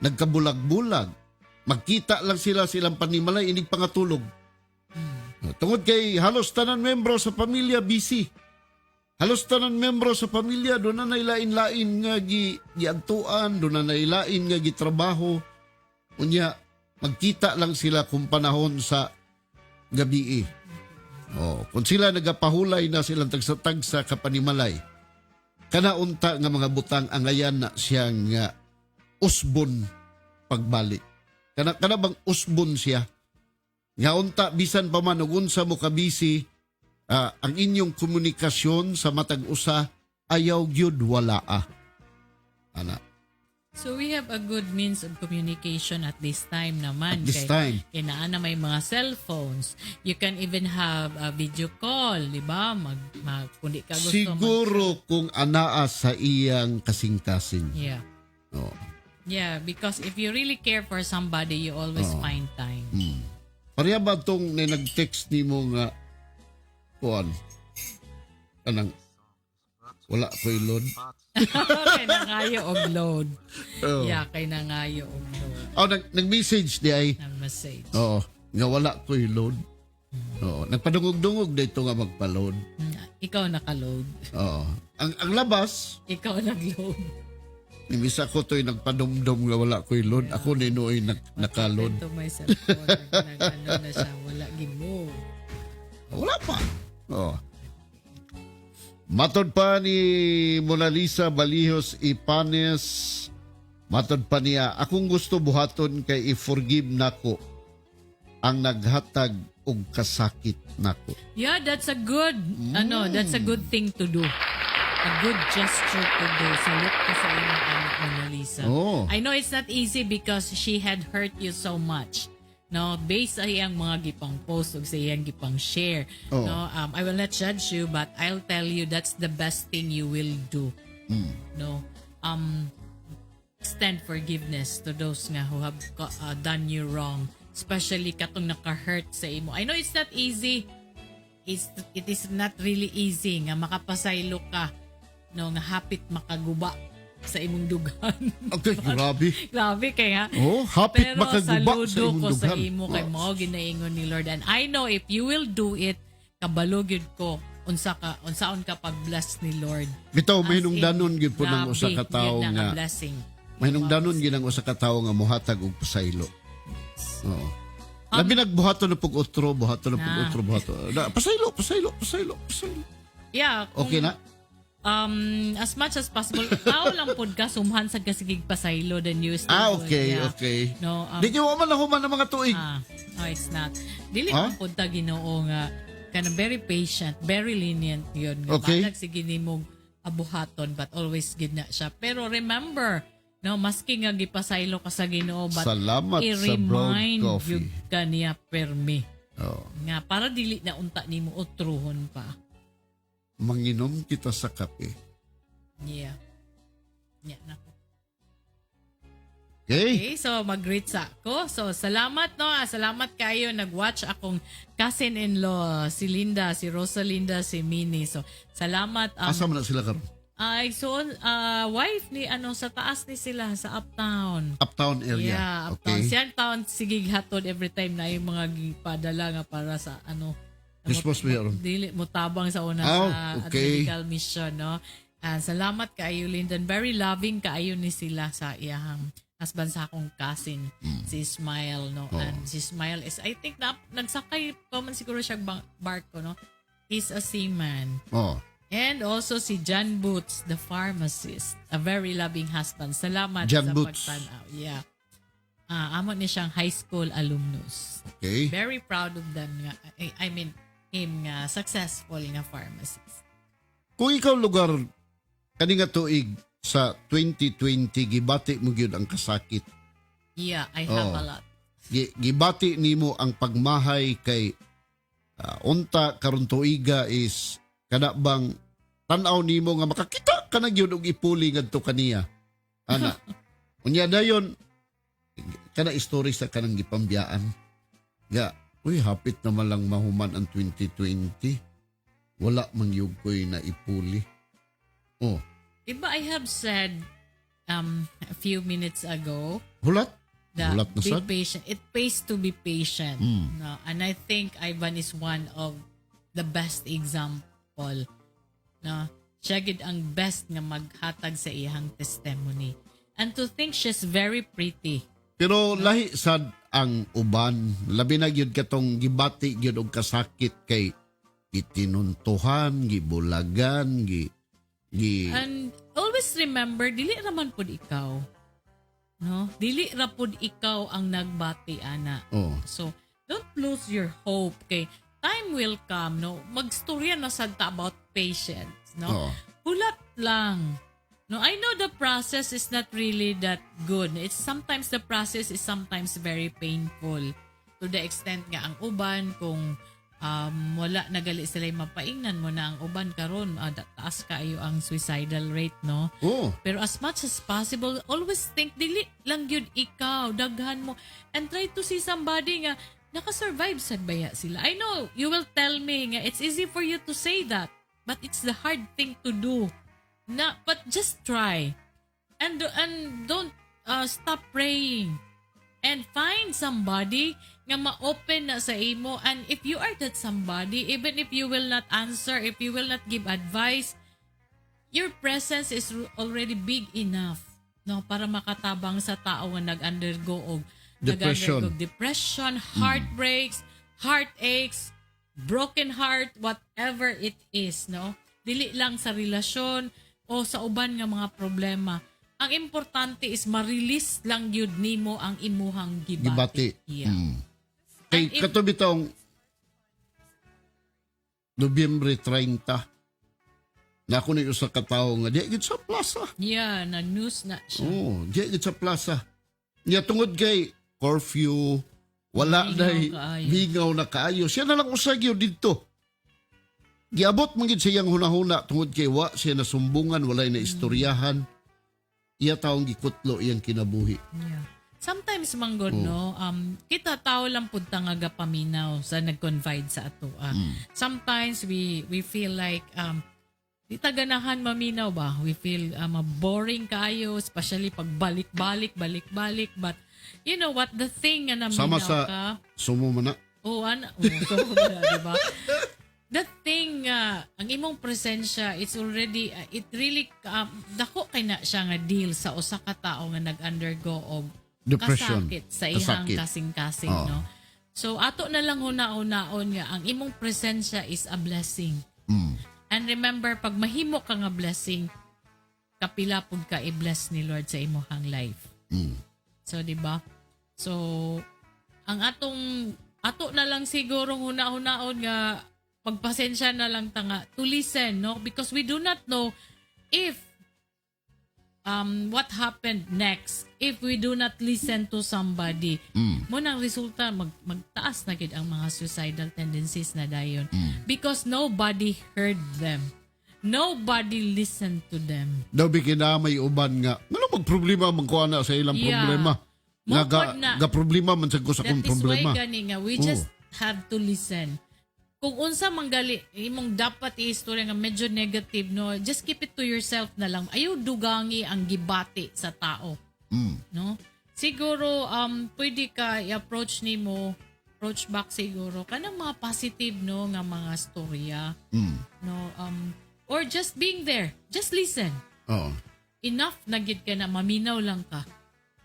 nagkabulag-bulag. Magkita lang sila silang panimalay inig pangatulog. Tungod kay halos tanan membro sa pamilya busy. Halos tanan membro sa pamilya doon na lain-lain nga giadtuan, doon na lain nga gitrabaho. Unya, magkita lang sila kung panahon sa gabi. Oh, kung sila nagapahulay na silang tagsa-tagsa kapanimalay. Kana unta nga mga butang angayan na siyang nga usbon pagbalik. Kana bang usbon siya? Nga unta bisan pa man ug unsa mo ka busy, Ang inyong komunikasyon sa matag usa ayaw gyud wala ah. Ana. So we have a good means of communication at this time naman. At this time. Kay naa na may mga cellphones. You can even have a video call, di ba? Mag kung di ka gusto Siguro kung anaa sa iyang kasing-kasing. Yeah. Oo. Yeah, because if you really care for somebody, you always find time. Pareha ba itong na nag-text nimo nga kuan kanang wala ko'y load? Kay nangayo og load. Oh. Yeah, kay nangayo og load. Oh, nag-message di ay. Nag message. Oo, nga wala ko'y load. Oo, nagpadungog-dungog dito nga magpa-load. Ikaw naka-load. Oo. Ang labas, Ikaw nag-load. imbis ako to'y nagpadumdum nga wala ko'y load, ako ninoy naka-load. To my cellphone, nag, ano na siya, wala gimo. Wala pa. Oo. Matod pa ni Mona Lisa Balihos Ipanes, matod pa niya, akong gusto buhaton kay i-forgive nako ang naghatag og kasakit nako. Yeah, that's a good, ano, that's a good thing to do. A good gesture to do. Salute ko sa imong anak, Mona Lisa. Oh. I know it's not easy because she had hurt you so much. No, based sa iyang mga gipang post ug sa iyang gipang share. Oh. No, I will not judge you, but I'll tell you that's the best thing you will do. No. Extend forgiveness to those nga who have done you wrong, especially katong naka-hurt sa imo. I know it's not easy. It is not really easy nga makapasaylo ka, no, nga hapit makaguba sa imong dughan. Okay, grabe. Grabe kaya. Oh, hapit Pero makaguba sa saludo imong ko sa dughan. imo kay mao ginaingon ni Lord, and I know if you will do it, kabalo gyud ko unsa ka unsaon ka pag-bless ni Lord. Bitaw As in, mahinungdanon gyud po ng usa grabe, ka tawo gyud na nga nga blessing. Mahinungdanon gyud ang usa ka tawo nga mohatag og pasaylo. Oo. Labi nagbuhaton na pug otro, buhaton na pug Na. otro, buhaton. Na, pasaylo, pasaylo, pasaylo, pasaylo. Yeah, kung, Okay na? As much as possible, tao lang pod ka sumhan sa kasigig pasaylo than you still Ah, would, okay, yeah. okay. No, Di kayo man nahuman ng mga tuig. Ah, no, it's not. Dili Ah? man pod ta Ginoo nga kanang very patient, very lenient yun. Nga balag sige nimong abuhaton, but always gid na siya. Pero remember, no, maski nga gipasaylo ka sa Ginoo, but Salamat sa brown i-remind coffee. yun ka niya permi. Oh. Nga para dili na unta nimo utruhon pa. Manginom kita sa kape. Yeah. Yeah, nako. Okay? Okay, so mag-greet sa ako. So salamat, no, ah, salamat kayo nag-watch akong cousin-in-law si Linda, si Rosalinda, si Minnie. So salamat. Asa man na sila karon? Ay, so wife ni ano sa taas ni sila sa Uptown. Uptown area. Yeah, Uptown. Okay. Siya ang taon sige hatod every time na yung mga gipadala nga para sa ano. Christmas ba yun? Dili mo tabang sa una Oh, sa okay. medical mission, no. Ah, salamat kaayo, Lyndon. Very loving kaayo ni sila sa iyahang husband sa akong cousin, si Ismael, no. Oh. And si Ismael is, I think, na, nagsakay pa man siguro siya barko, no. He's a seaman. Oh. And also si John Boots, the pharmacist. A very loving husband. Salamat John sa Boots. pagtanaw. Yeah. Ah, amo ni siyang high school alumnus. Okay. Very proud of them nga. I mean, him nga successful nga pharmacist. Kung ikaw lugar kani nga tuig sa 2020 gibati mo gyud ang kasakit. Yeah, I have Oh. a lot. Gibati nimo ang pagmahay kay unta karon tuiga is kana bang tan-aw nimo nga makakita ka na gyud og ipuli ngadto kaniya. Ana. Unya dayon kana istorya sa kanang gipambiyaan. Ya, uy, hapit naman lang mahuman ang 2020. Wala man gyud ko'y naipuli. Oh, Diba I have said a few minutes ago hulat. that Hulat na be sad. patient. It pays to be patient. No? And I think Ivan is one of the best example. No? Siya gid ang best nga maghatag sa iyang testimony. And to think she's very pretty. Pero lahi sad ang uban, labi na gyud katong gibati gyud og kasakit kay gitinuntuhan, gibulagan, gi gi And always remember, dili raman pud ikaw. No? Dili ra pud ikaw ang nagbati ana. Oh. So, don't lose your hope kay Time will come, no? Magstorya na sad ta about patience, no? Oo. Hulat lang. No, I know the process is not really that good. It's sometimes the process is sometimes very painful to the extent nga ang uban kung wala nagali sila mapaingnan mo na ang uban karon, taas kaayo ang suicidal rate, no? Oo. Pero as much as possible, always think, dili lang yun ikaw, daghan mo. And try to see somebody nga, nakasurvive sad baya sila. I know, you will tell me nga, it's easy for you to say that. But it's the hard thing to do. Na, but just try. And don't stop praying. And find somebody nga ma-open na sa imo. And if you are that somebody, even if you will not answer, if you will not give advice, your presence is already big enough, no, para makatabang sa tao nga nag-undergo og Depression. nag-undergo og depression, heartbreaks, heartaches, broken heart, whatever it is, no? Dili lang sa relasyon o sa uban nga mga problema. Ang importante is ma-release lang gyud nimo ang imuhang gibati. Gibati. Yeah. Kay And if- kato bitong Nobyembre 30 na ako ni usa ka tawo nga di gid sa plaza. Yeah, na news na siya. Oh, di gid sa plaza. Nya tungod kay curfew, wala Mingaw nay kaayo. mingaw na kaayo. Siya na lang usa gyud didto. Giabot man gid sa iyang hunahuna tungod kay wa siya nasumbungan, walay na istoryahan. Iya taong gikutlo iyang kinabuhi. Yeah. Sometimes manggod, no, kita tao lang pud ta nga gapaminaw sa nag-confide sa ato. Ah. Sometimes we feel like di ta ganahan maminaw ba? We feel boring kaayo, especially pag balik-balik, balik-balik. But you know what? The thing nga naminaw Sama sa ka, sumo man na. Oh, ana, oh, so, di ba? The thing, ang imong presensya, it's already, it really, dako kay na siya nga deal sa usa ka tao nga nag-undergo og Depression. kasakit sa iyang Kasakit. kasing-kasing, Oo. no? So, ato na lang huna-hunaon nga, ang imong presensya is a blessing. And remember, pag mahimo ka nga blessing, kapila pud ka i-bless ni Lord sa imong life. So, di ba? So, ang atong ato na lang siguro huna-hunaon nga pagpasensya na lang ta nga to listen, no? Because we do not know if what happened next if we do not listen to somebody. Mo nang resulta magtaas na gid ang mga suicidal tendencies na dayon because nobody heard them. Nobody listened to them. Daw bi kina may uban nga ngano magproblema man ko ana sa ilang problema. Mo Nga ga, pod na. ga problema man sad ko sa That akong is problema. why gani nga we just have to listen. Kung unsa man gali imong dapat i-istorya nga medyo negative, no, just keep it to yourself na lang. Ayaw dugangi ang gibati sa tao. No? Siguro pwede ka i-approach nimo, approach back siguro kanang mga positive, no, nga mga storya. No, or just being there. Just listen. Oo. Enough na gid ka na maminaw lang ka.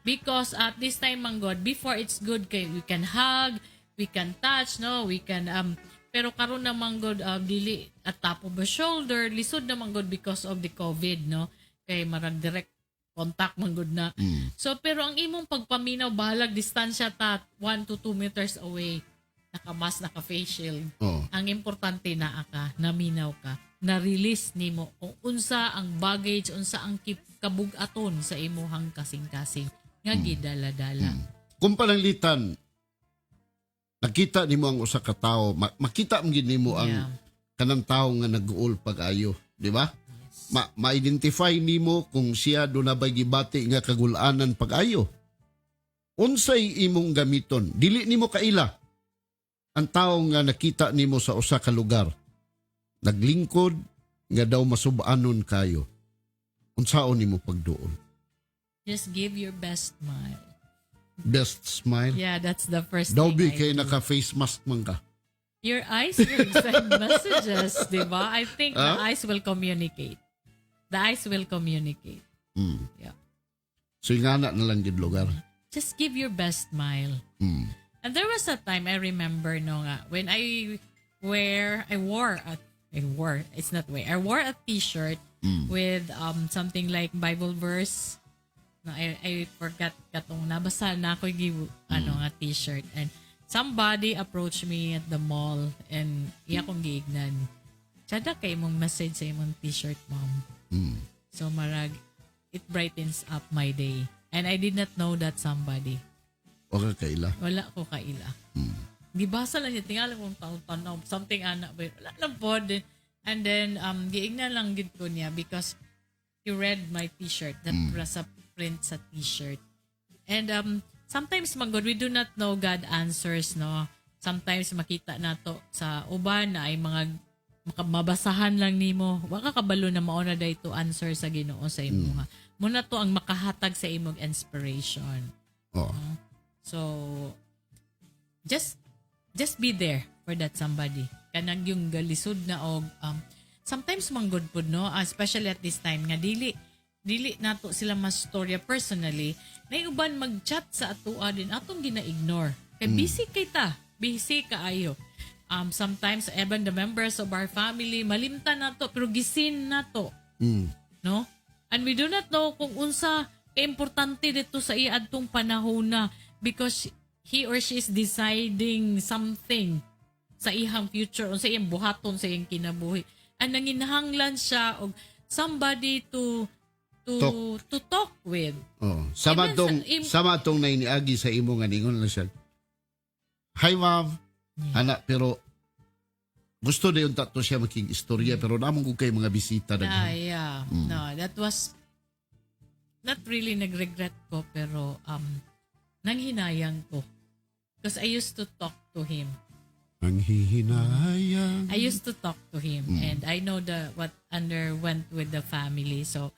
Because at this time man God, before it's good kay we can hug, we can touch, no, we can pero karon naman God, dili at top of the shoulder, lisod naman God because of the COVID, no? Kay marag direct contact man gud na. So pero ang imong pagpaminaw, bahalag distansya ta 1 to 2 meters away, naka-mask, naka-face shield. Oo. Ang importante naa ka, naminaw ka, na-release nimo kung unsa ang baggage, unsa ang kabugaton sa imuhang kasing-kasing nga gidala-dala. Kung pananglitan nakita nimo ang usa ka tawo, makita man gid nimo ang kanang tawo nga nag-uol pag-ayo, di ba? Ma-identify nimo kung siya do na ba'y gibati nga kagulanan pag-ayo. Unsay imong gamiton? Dili nimo kaila ang tawo nga nakita nimo sa usa ka lugar. Naglingkod nga daw masub-anon kayo. Unsaon nimo pagduol? Just give your best smile. Best smile. Yeah, that's the first Daw thing bi I kay do. naka face mask man ka. Your eyes will send messages, di ba? I think the eyes will communicate. The eyes will communicate. Yeah. So ingana na lang gid lugar. Just give your best smile. And there was a time I remember, no, nga when I wore a I wore, it's not wear, I wore a T-shirt with something like Bible verse. No, I forgot katong nabasa na ako give ano nga T-shirt and Somebody approached me at the mall and iya kong giignan. "Tsada kay imong message sa imong t-shirt, ma'am." So marag it brightens up my day. And I did not know that somebody. Wa ka kaila. Wala ko kaila. Gibasa lang niya, tingali kong tanaw, something ana, but wala lang pod. And then, giignan lang gid ko niya because he read my t-shirt, that sa print sa t-shirt. And sometimes, man gud, we do not know God answers, no? Sometimes makita nato sa uban na ay mga mabasahan lang nimo. Wa ka kabalo na mao na to answer sa Ginoo sa imuha. Mao na to ang makahatag sa imong inspiration. So just be there for that somebody. Kanang yung galisod na og sometimes man gud pud, no, especially at this time nga dili dili nato sila mastorya personally, na uban mag-chat sa atoa din atong gina-ignore. Kay busy kay ta, busy kaayo. Sometimes even the members of our family malimtan nato pero gi-seen nato, no? And we do not know kung unsa kaimportante dito sa iya adtong panahon na because he or she is deciding something sa iyang future, unsa iyang buhaton sa iyang kinabuhi. And nanginahanglan siya og somebody to Talk. to talk with. Oh, sama Even tong sama tong nainiagi sa imo nga ningon lang siya. "Hi, ma'am." Ana, pero gusto na yung tato siya makig istorya pero namong kung kay mga bisita Ah, daghan. Yeah. No, that was not really nagregret ko pero nanghinayang ko. Because I used to talk to him. Ang hihinayang. I used to talk to him and I know the what underwent with the family. So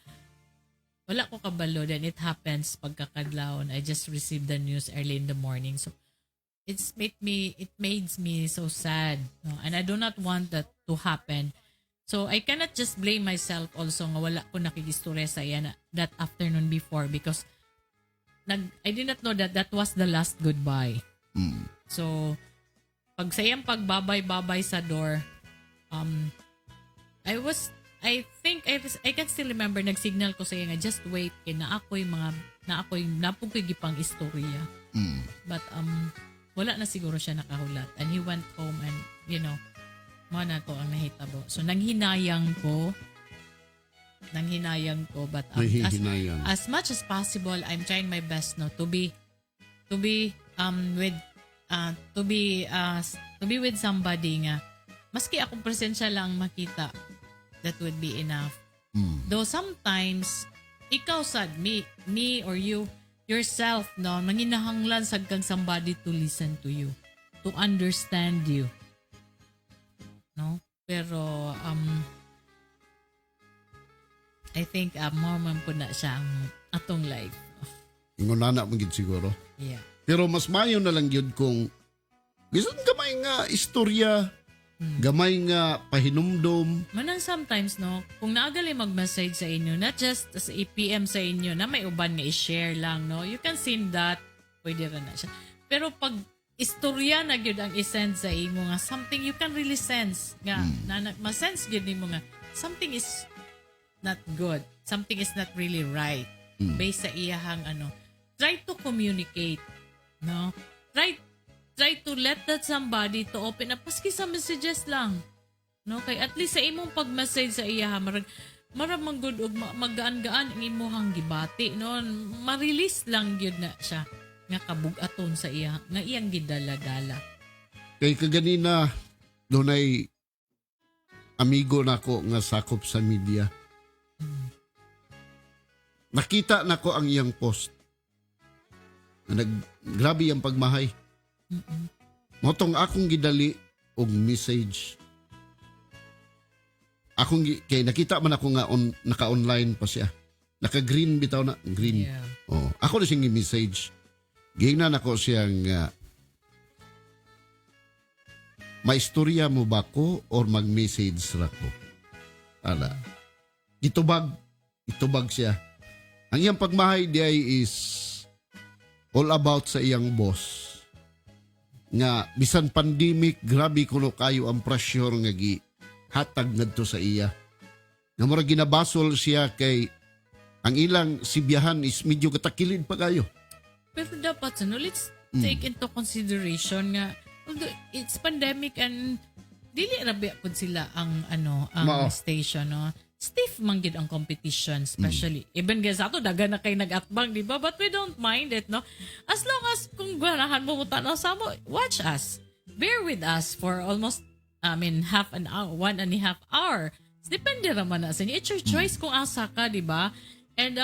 wala ko kabalo, then it happens pagkakadlawon. I just received the news early in the morning. So it made me so sad. No? And I do not want that to happen. So I cannot just blame myself also nga wala ko nakigistorya sa iya na, that afternoon before because I did not know that that was the last goodbye. So pag sa iyang pagbabay-babay sa door, I was, I think, I can still remember, nag-signal ko sa iya nga, "Just wait, kay na ako'y, napog ko'y gipang istorya." But, wala na siguro siya nakahulat. And he went home and, mao na to ang nahitabo. So, nanghinayang ko, but Nanghihinayang. As much as possible, I'm trying my best, no, to be with to be with somebody nga maski akong presensya lang makita, that would be enough. Though sometimes ikaw sad, me or you yourself, no, manginahanglan sad kang somebody to listen to you, to understand you, no? Pero I think more man po na siya ang atong life. Ingon na man gid siguro. Pero mas mayo na lang yun kung bisan gamay nga istorya, gamay nga pahinumdom. Manang sometimes, no, kung naagali mag-message sa inyo, not just as i-PM sa inyo, na may uban nga i-share lang, no, you can send that, pwede ra na siya. Pero pag istorya na gyud ang i-send sa imo nga something you can really sense nga na ma-sense gyud nimo nga something is not good, something is not really right based sa iyahang ano, try to communicate, no? Try to let that somebody to open up maski sa messages lang, no? Kay at least sa imong pag-message sa iya, marag mara man gud og magaan-gaan ang imuhang gibati, no? Ma-release lang gyud na siya nga kabug-aton sa iya nga iyang gidala-dala. Kay kaganina, dunay amigo nako nga sakop sa media. Nakita nako ang iyang post. Nag grabe ang pagmahay. Mao tong akong gidali og message. Kay nakita man ako nga naka-online pa siya. Naka-green bitaw na, green. Oh, ako na siyang message. Giingnan ako siyang "Maistorya mo ba ko or mag-message ra ko?" Ala. Gitubag. Itubag siya. Ang iyang pagmahay di ay is all about sa iyang boss. Nga bisan pandemic, grabe kuno kayo ang pressure nga gi hatag ngadto sa iya. Nga murag ginabasol siya kay ang ilang sibyahan is medyo katakilid pa kayo. Pero dapat sa no, let's take into consideration nga although it's pandemic and dili ra ba pud sila ang ano, ang Mao. Station, no? Stiff man gid ang competition, especially even guys ato daghan na kay nag-atbang, di ba? But we don't mind it, no? As long as kung ganahan mo mo sa mo, watch us, bear with us for almost, I mean, half an hour, 1.5 hour. Depende raman na sa inyo. It's your choice kung asa ka, di ba? And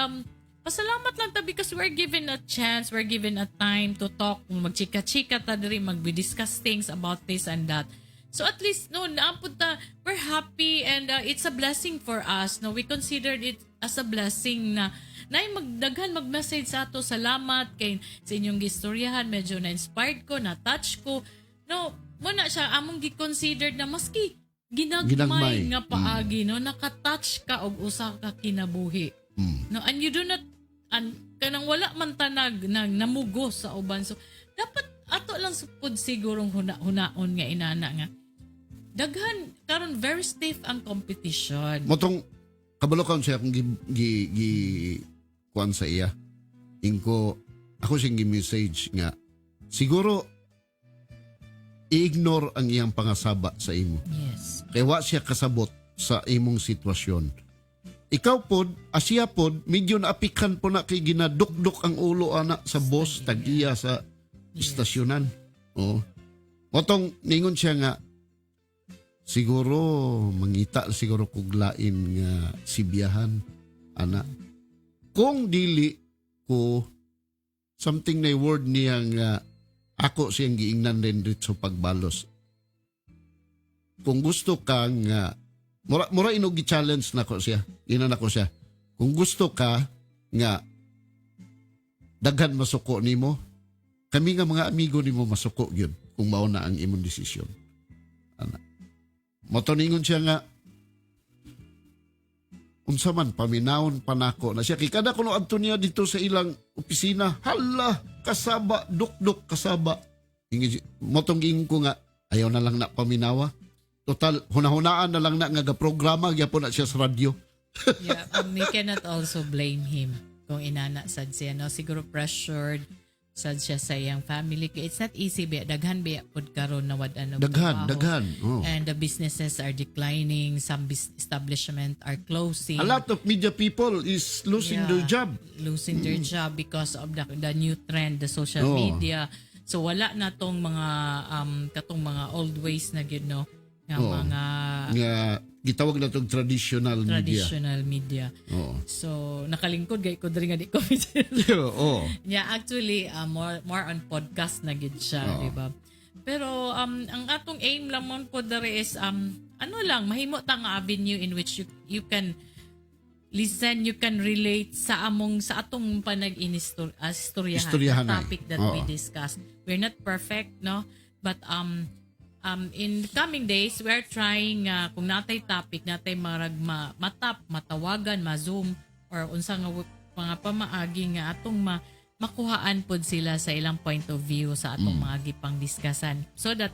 pasalamat lang ta because we're given a chance, we're given a time to talk, magchika-chika ta diri, mag-discuss things about this and that. So at least, no, naapod ta, we're happy and it's a blessing for us. No, we considered it as a blessing na nay magdaghan mag-message sa ato, "Salamat kay sa inyong gistoryahan, medyo na-inspired ko, na-touch ko." No, muna siya among gi-considered na maski ginagmay Ginagmay. Nga paagi, no, naka-touch ka og usa ka kinabuhi. No, and you do not an kanang wala man tanag nag namugo sa uban. So dapat ato lang pud sigurong huna-hunaon nga inana nga daghan karon, very stiff ang competition. Motong kabalo kaon siya akong gi kuan sa iya. Ingko ako siyang gi-message nga siguro i-ignore ang iyang pangasaba sa imo. Kay wa siya kasabot sa imong sitwasyon. Ikaw pod, asya pod, medyo naapikan po na kay ginadukdok ang ulo ana sa boss tag-iya sa istasyonan. Oo. Motong ningon siya nga siguro mangita siguro kog lain nga sibiyahan ana. Kung dili ko something na word niya nga ako siyang giingnan din dito pagbalos. Kung gusto ka nga mura mura inog gi-challenge nako siya. Ginan nako siya. Kung gusto ka nga daghan masuko nimo, kami nga mga amigo nimo masuko gyud kung mao na ang imong desisyon. Ana. Moto ningon siya nga unsa man, paminawon pa nako na siya kay kada kuno adto niya dito sa ilang opisina, hala, kasaba, dukduk, kasaba. Motong giingon ko nga ayaw na lang na paminawa, total hunahunaan na lang na nga ga programa gyapon na siya sa radyo. Yeah, we cannot also blame him kung inana sad siya, no? Siguro pressured sad siya sa iyang family. Kay it's not easy ba, daghan ba pud karon na wad ano Daghan. Trabaho. Daghan, oh. And the businesses are declining, some establishment are closing. A lot of media people is losing their job. Losing their job because of the new trend, the social media. So wala na tong mga katong mga old ways na gyud, no, nga mga Nga gitawag na tong traditional media. Traditional media. So nakalingkod gay ko diri nga di ko Yeah, actually more on podcast na gid siya, di ba? Pero ang atong aim lang man po diri is ano lang, mahimo ta nga avenue in which you can listen, you can relate sa atong panag-inistoryahan, istoryahan, Istoryahan the ay. Topic that we discuss. We're not perfect, no? But in coming days, we are trying kung natay topic, natay marag matap, matawagan, ma-Zoom or unsa nga mga pamaagi nga atong makuhaan pod sila sa ilang point of view sa atong mga gipang discussan so that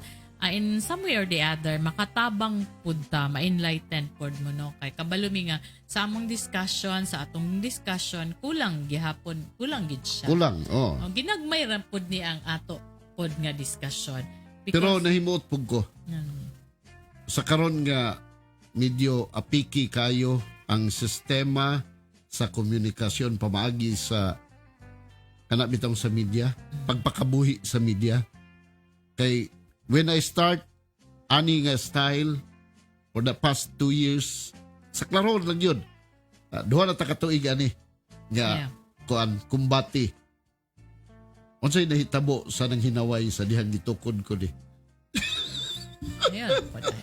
in some way or the other makatabang pud ta, ma-enlighten pod mo, no? Kay kabalo mi nga sa among discussion, sa atong discussion, kulang gihapon, kulang gid siya. Kulang, oh. Oh, ginagmay ra pod ni ang ato pod nga discussion. Pero nahimuot pud ko sa karon nga medyo apiki kayo ang sistema sa komunikasyon pamaagi sa kana bitong sa media, pagpakabuhi sa media, kay when I start ani nga style for the past 2 years sa klaro lang yun. Ah, duha na ta ka tuig ani nga kuan kumbati. Unsay nahitabo sa nang hinaway sa dihang gitukod ko di? Ayan, pod ay.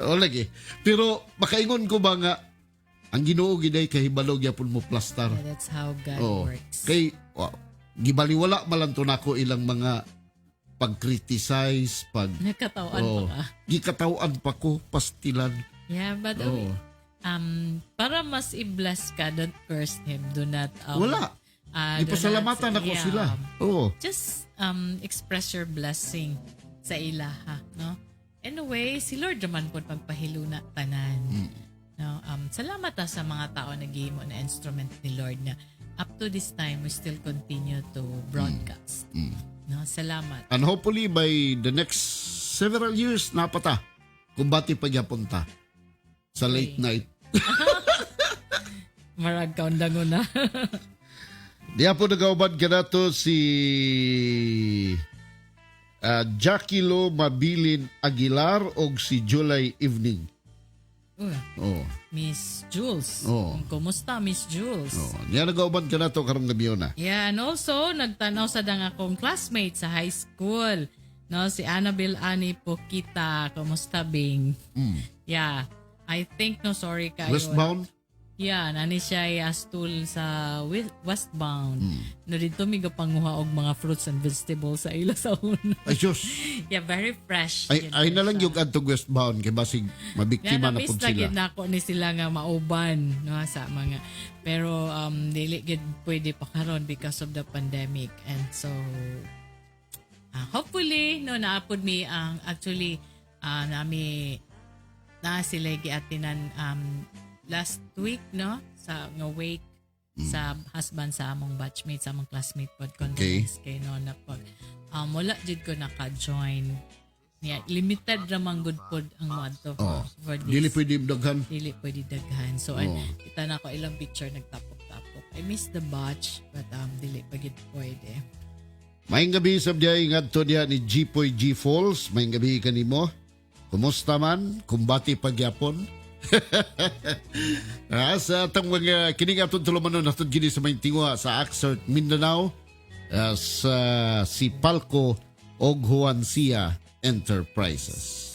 Oo lagi. Pero makaingon ko ba nga ang Ginoo giday kahibalo gyapon mo plastar. Yeah, that's how God works. Kay wow, gibaliwala man lang to nako ilang mga pag-criticize, pag Nagkatawaan pa ka. Gikatawan pa ko, pastilan. Yeah, but para mas i-bless ka, don't curse him. Do not Wala. Do Gipasalamatan not, ako yeah, sila. Oo. Just express your blessing sa ilaha, no? Anyway, si Lord naman po magpahiluna tanan. No, salamat ta sa mga tao na gihimo na instrument ni Lord na up to this time we still continue to broadcast. No, salamat. And hopefully by the next several years napata kumbati pagyapon ta sa late night. Marag kaundango na. Diya po nagauban kanato si Jackie Lo Mabilin Aguilar og si July Evening. Uy, Oh. Miss Jules. Oo. Kumusta, Miss Jules? Oh. Diya nagauban kanato karong gabi na. Yeah, and also, nagtanaw sa dang akong classmate sa high school. No, si Annabel Ani Pokita. Kumusta, Bing? Yeah. I think, no, sorry kayo. Westbound? Yeah, nani siya ay astul sa westbound. No, dito mi gapanguha og mga fruits and vegetables sa ila sa una. Ay Diyos. Yeah, very fresh. Ay, Yun ay na lang siya. yung adtong westbound kay basig Nga mabiktima na na-miss pud na sila. gid nako ni sila nga mauban, no, sa mga, pero dili gid pwede pa karon because of the pandemic, and so hopefully, no, naapod mi ang actually nami na sila giatinan last week, no, sa nga wake sa husband sa among batchmate, sa among classmate pod, condolence kay no na pag wala jud ko naka-join. Yeah, limited ra man gud pod ang moadto Oh. for this. Dili pwede daghan. Dili pwede daghan. So, ay, Oh. kita na ko ilang picture nagtapok-tapok. I miss the batch, but dili pa gid pwede. Maayong gabi sab diay ngadto diha ni Jipoy G Falls. Maayong gabi kanimo. Kumusta man? Kumbati pagyapon. Sa atong mga kining atong tulumanon natod gini sa may tinguha sa Axert Mindanao, sa Sipalco og Juancia Enterprises.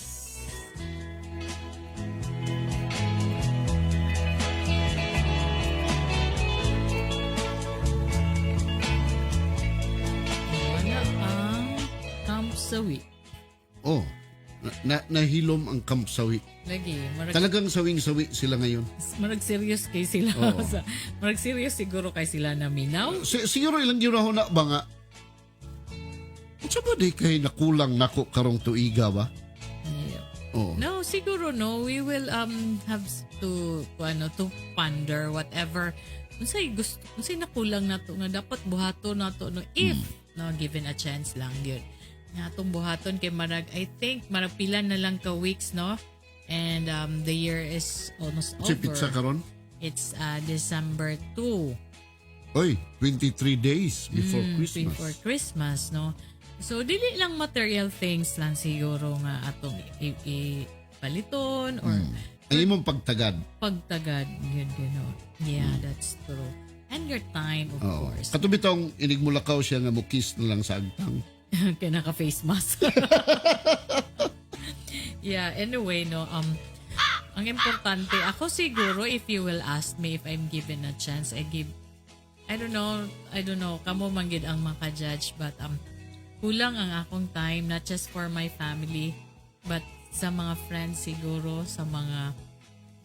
Wala ang Camp Sawi. Oh, nahilom ang Camp Sawi. Lagi, marag, Talagang sawing-sawi sila ngayon. marag serious kay sila. Oo. Sa, marag serious siguro kay sila na minaw. Siguro ilang ginahon na ba nga? Unsa ba di kay nakulang nako karong tuiga ba? Yeah. Oh. No, siguro no. We will have to ano to ponder whatever unsay gusto, unsay nakulang nato nga dapat buhaton nato, no, if no given a chance lang gyud nga atong buhaton kay marag, I think marag pila na lang ka weeks, no, and the year is almost Si over. pizza karon? It's December 2. Oy, 23 days before Christmas. Before Christmas, no? So, dili lang material things lang siguro nga atong paliton or Ang imong pagtagad. Pagtagad, yun. Yeah, that's true. And your time, of Oo. course. Kato bitong inigmulakaw siya nga mukis na lang sa agtang. Kaya naka-face mask. Yeah, anyway, no, ang importante, ako siguro, if you will ask me if I'm given a chance, I give, I don't know, kamo man gid ang maka-judge, but kulang ang akong time, not just for my family, but sa mga friends siguro, sa mga,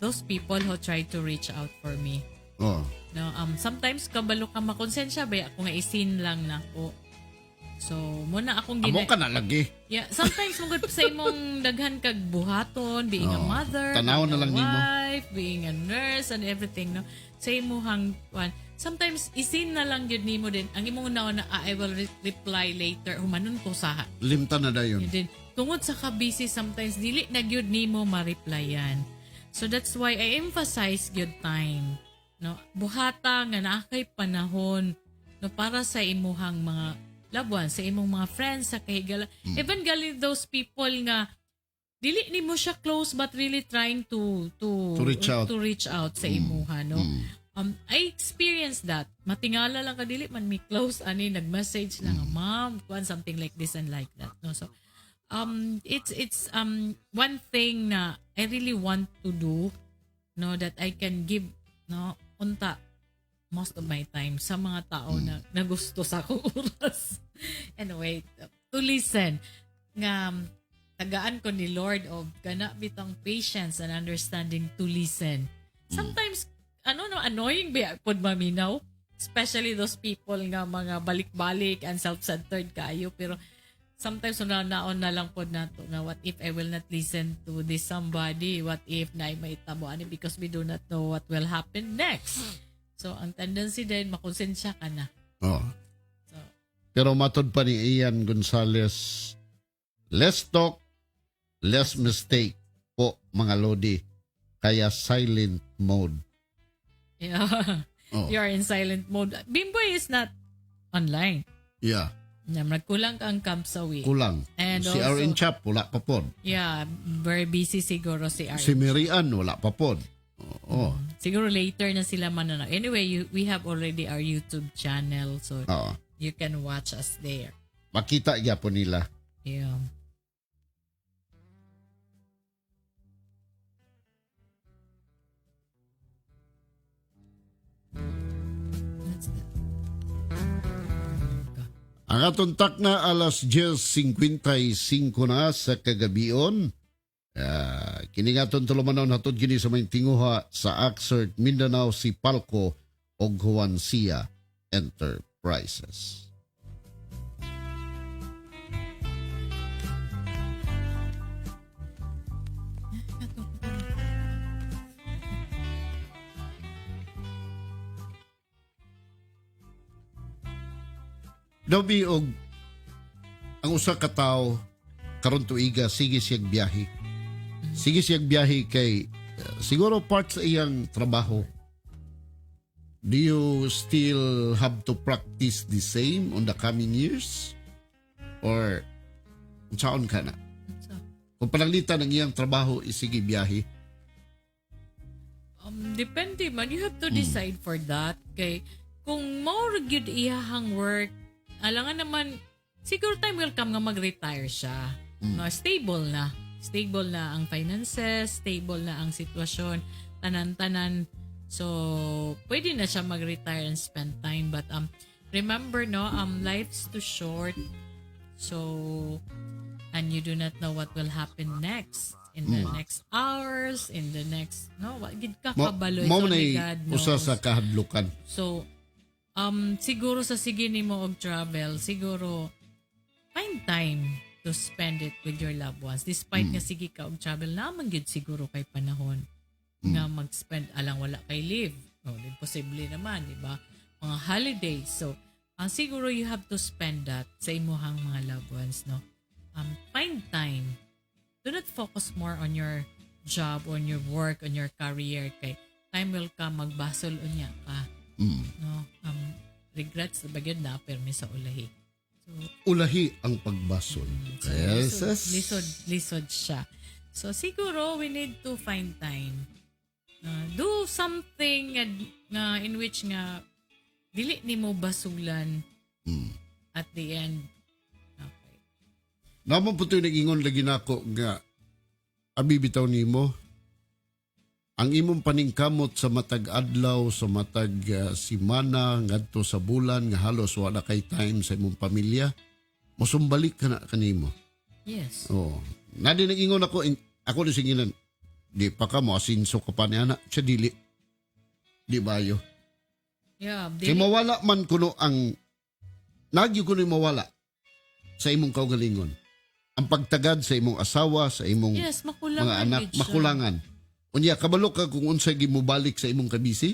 those people who try to reach out for me. Oh. No, sometimes kabalo ka makonsensya ba ako nga i-seen lang nako. So, muna akong Amo ka na lagi. Yeah, sometimes mong sa imong daghan kag buhaton, being a Oo. mother, Tanaw being na a lang nimo. wife, being a nurse and everything, no. Sa imuhang kwan. Sometimes i-seen na lang gyud nimo din. Ang imong naon na, "Ah, I will reply later." Humanon ko sa Limta na dayon. and then, tungod sa ka-busy sometimes, dili na gyud nimo ma-replyan. So that's why I emphasize gyud time. No, buhata nga naa kay panahon, no, para sa imuhang mga loved ones, sa imong mga friends, sa kahigala. Even gali those people nga dili nimo siya close but really trying to To reach out. To reach out sa imuha, no. I experienced that. Matingala lang ka, dili man mi close ani, nag-message lang, "Ma'am, kuan, something like this and like that," no. So it's one thing na I really want to do, no, that I can give, no, unta most of my time sa mga tao na nagusto sa akong oras. Anyway, to listen nga tagaan ko ni Lord of kana bitang patience and understanding to listen. Sometimes ano, no, annoying ba pod maminaw, especially those people nga mga balik-balik and self-centered kayo, pero sometimes naon na lang pod nato nga what if I will not listen to this somebody, what if na may tabo ani, because we do not know what will happen next. So ang tendency din makonsensya ka na. Oh. So Pero matod pa ni Ian Gonzales, less talk, less mistake po mga lodi. Kaya silent mode. Yeah. Oh. You are in silent mode. Bimboy is not online. Yeah, Nagkulang ang Kamsawi. kulang. And Si also- RN Chap, wala pa pod. Yeah, very busy siguro si RN. Si Mary Ann, wala pa pod. Oo. Siguro later na sila mananaw. Anyway, we have already our YouTube channel, so Oo. you can watch us there. Makita gyapon nila. Yeah. That's it. Ang atong takna alas 10:55 na sa kagabion. Kini nga atong tulumanon hatod kini sa may tinguha sa Axert Mindanao si Palco og Juan Sia Enterprises. Dobi og ang usa ka tawo karon tuiga sige siyag biyahe. Sige siyag biyahe kay siguro part sa iyang trabaho. Do you still have to practice the same on the coming years? Or unsaon ka na? So, Kung pananglitan ang iyang trabaho is sige biyahe. Depende man. You have to decide for that. Kay, kung mao ra gyud iyahang work, alangan naman, siguro time will come nga mag-retire siya. No, stable na. Stable na ang finances, stable na ang sitwasyon, tanan-tanan. So, pwede na siya mag-retire and spend time. But remember, no, life's too short. So, and you do not know what will happen next in the next hours, in the next, no, wa gid ka Mo, kabalo. mo It's na only God usa knows. sa kahadlukan. So, siguro sa sige nimo og travel, siguro find time to spend it with your loved ones. Despite nga sige ka og travel, naman gyud siguro kay panahon nga mag-spend alang wala kay leave. Oh, imposible naman, di ba? Mga holidays. So, siguro you have to spend that sa imuhang mga loved ones, no? Find time. Do not focus more on your job, on your work, on your career kay time will come magbasol unya ka. No? Regrets na ba gyud na permi sa ulahi. So, Ulahi ang pagbasol. so, Yes, lisod, yes. lisod, lisod siya. So siguro we need to find time. Do something nga in which nga dili nimo basulan at the end. Okay. Naman po ito'y nag-ingon lagi nako nga abi bitaw nimo ang imong paningkamot sa matag adlaw sa matag simana ngadto sa bulan nga halos wala kay time sa imong pamilya, mosumbalik ka na kanimo. Yes. Oh. Nadi nag-ingon ako ako ni singilan di pa ka mo asinso ka pa ni ana siya dili di bayo. Yeah, Kay dili, mawala man kuno ang nagyo kuno mawala sa imong kaugalingon. Ang pagtagad sa imong asawa, sa imong yes, makulangan mga anak, gyud siya. makulangan. Unya kabalo ka kung unsay gimubalik sa imong kabisi,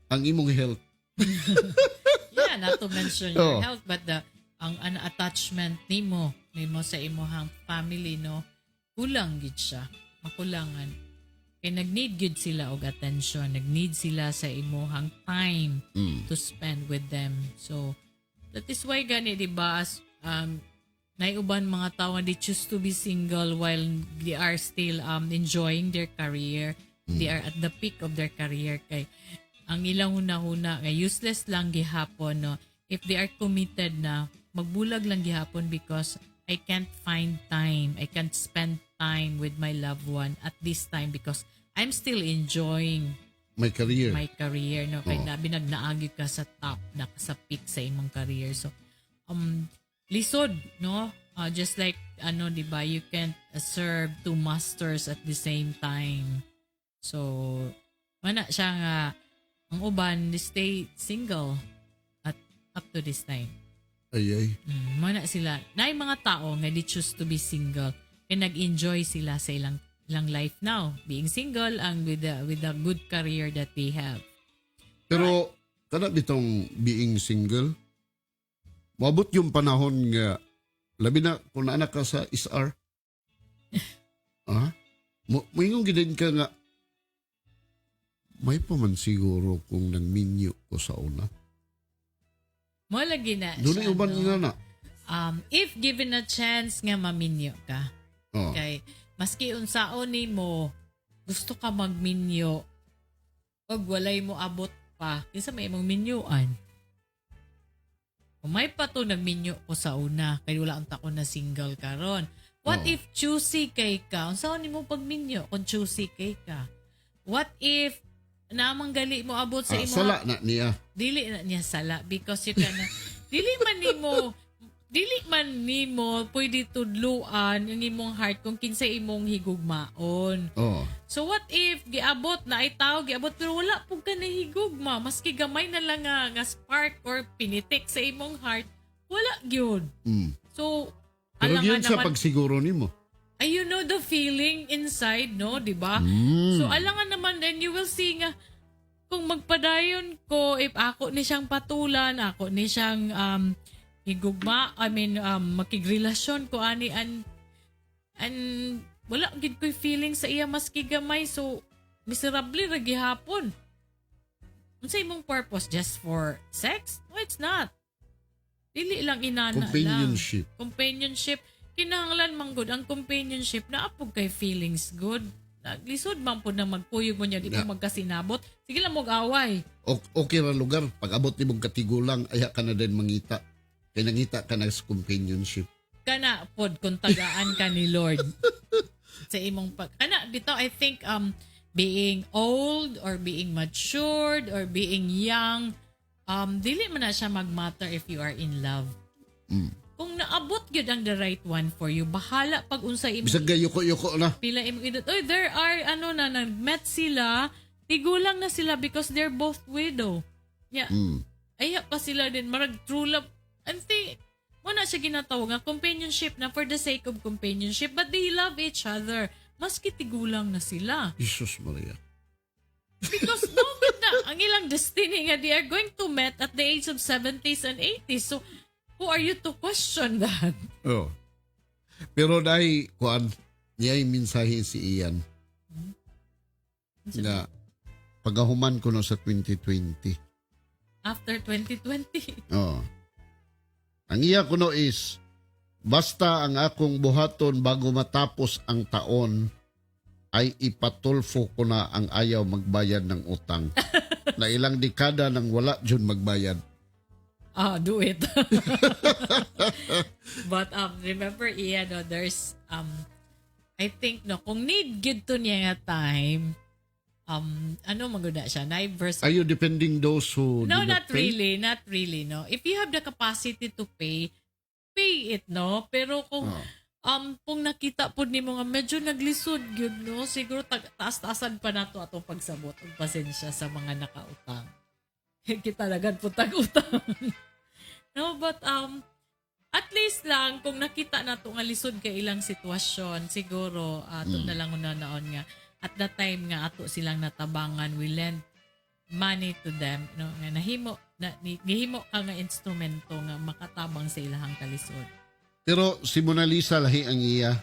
ang imong health. Yeah, not to mention your Oo. health, but the ang an attachment nimo sa imuhang family, no, kulang gid siya, makulangan. Kay nag-need gid sila og attention, nag-need sila sa imuhang time to spend with them. So that is why gani, di ba, as naiuban mga tao they choose to be single while they are still enjoying their career. They are at the peak of their career kay ang ilang hunahuna nga useless lang gihapon, no, if they are committed na magbulag lang gihapon because I can't find time, I can't spend time with my loved one at this time because I'm still enjoying My career. my career, no, kay labi nagnaagi ka sa top na sa peak sa imong career. So lisod, no. Just like ano, di ba, you can't serve two masters at the same time. So wala siya nga ang uban they stay single at up to this time. Ay ay. Mana sila naay mga tao nga they choose to be single kay nag-enjoy sila sa ilang life now being single and with the good career that they have. Pero kana bitong being single, Moabot yung panahon nga labi na kung naa na ka sa SR. Ah? Moingon gid ka nga may pa man siguro kung nagminyo ko sa una. Mo lagi na Doon siya, uban no? nga na. If given a chance nga maminyo ka, kay maski unsaon nimo gusto ka magminyo og walay mo abot pa kinsa may imong minyuan? Kung may pa to nagminyo ko sa una kay wala ang ko na single karon. What if choosy kay ka? Unsaon nimo pagminyo kung choosy kay ka? What if naamang gali mo abot sa imo Sala na niya. Dili na niya sala because you can dili man nimo pwede tudluan ang imong heart kung kinsa imong higugmaon. So what if giabot na ay tao giabot pero wala pud ka nahigugma maski gamay na lang nga spark or pinitik sa imong heart, wala gyud. So Pero alangan yun sa naman pagsiguro nimo. ay, you know the feeling inside, no, di ba? So alangan naman then you will see nga kung magpadayon ko if ako ni siyang patulan, ako ni siyang higugma, I mean makigrelasyon ko ani and wala gid ko'y feeling sa iya maski gamay, so miserable ra gihapon. Unsa imong purpose, just for sex? No, it's not. Dili lang inana lang. Companionship. Companionship. Kinahanglan man gud ang companionship na apog kay feelings good. Naglisod man pud na magkuyog mo niya, di mo magkasinabot. Sige lang mo away. Okay ra lugar pag abot nimong katigulang, aya ka na din mangita. Kay nangita ka na sa companionship. Kana pod kung tagaan ka ni Lord sa imong pag kana dito. I think being old or being matured or being young, dili man na siya magmatter if you are in love. Kung naabot gyud ang the right one for you, bahala pag unsa imong Bisag yuko-yuko na. pila imong edad. Oy, there are ano na nag-met sila, tigulang na sila because they're both widow. Yeah. Ay pa sila din marag true love. Ante, wala siya ginatawag nga companionship na for the sake of companionship, but they love each other. Maski tigulang na sila. Jesus Maria. Because no good na ang ilang destiny nga they are going to met at the age of 70s and 80s. So who are you to question that? Oh. Pero dahil kuan niya yung mensahe si Ian na pagahuman ko no sa 2020. After 2020. Oh. Ang iya kuno is basta ang akong buhaton bago matapos ang taon ay ipatulfo ko na ang ayaw magbayad ng utang na ilang dekada nang wala jud magbayad. Ah, do it. But remember, Ian, no, there's I think no kung need gid to niya nga time, ano maguda siya na verse. Are you defending those who No, did not not pay? really, not really, no. If you have the capacity to pay, pay it, no. Pero kung kung nakita pod nimo nga medyo naglisod gyud, no, siguro taas-taasan pa nato atong pagsabot og pasensya sa mga nakautang. Kita lagan po tag-utang. No, but at least lang kung nakita nato nga lisod kay ilang sitwasyon, siguro ato na lang una-naon nga at that time nga ato silang natabangan, we lend money to them, no, nga nahimo na gihimo ka nga instrumento nga makatabang sa ilahang kalisod. Pero si Mona Lisa lahi ang iya.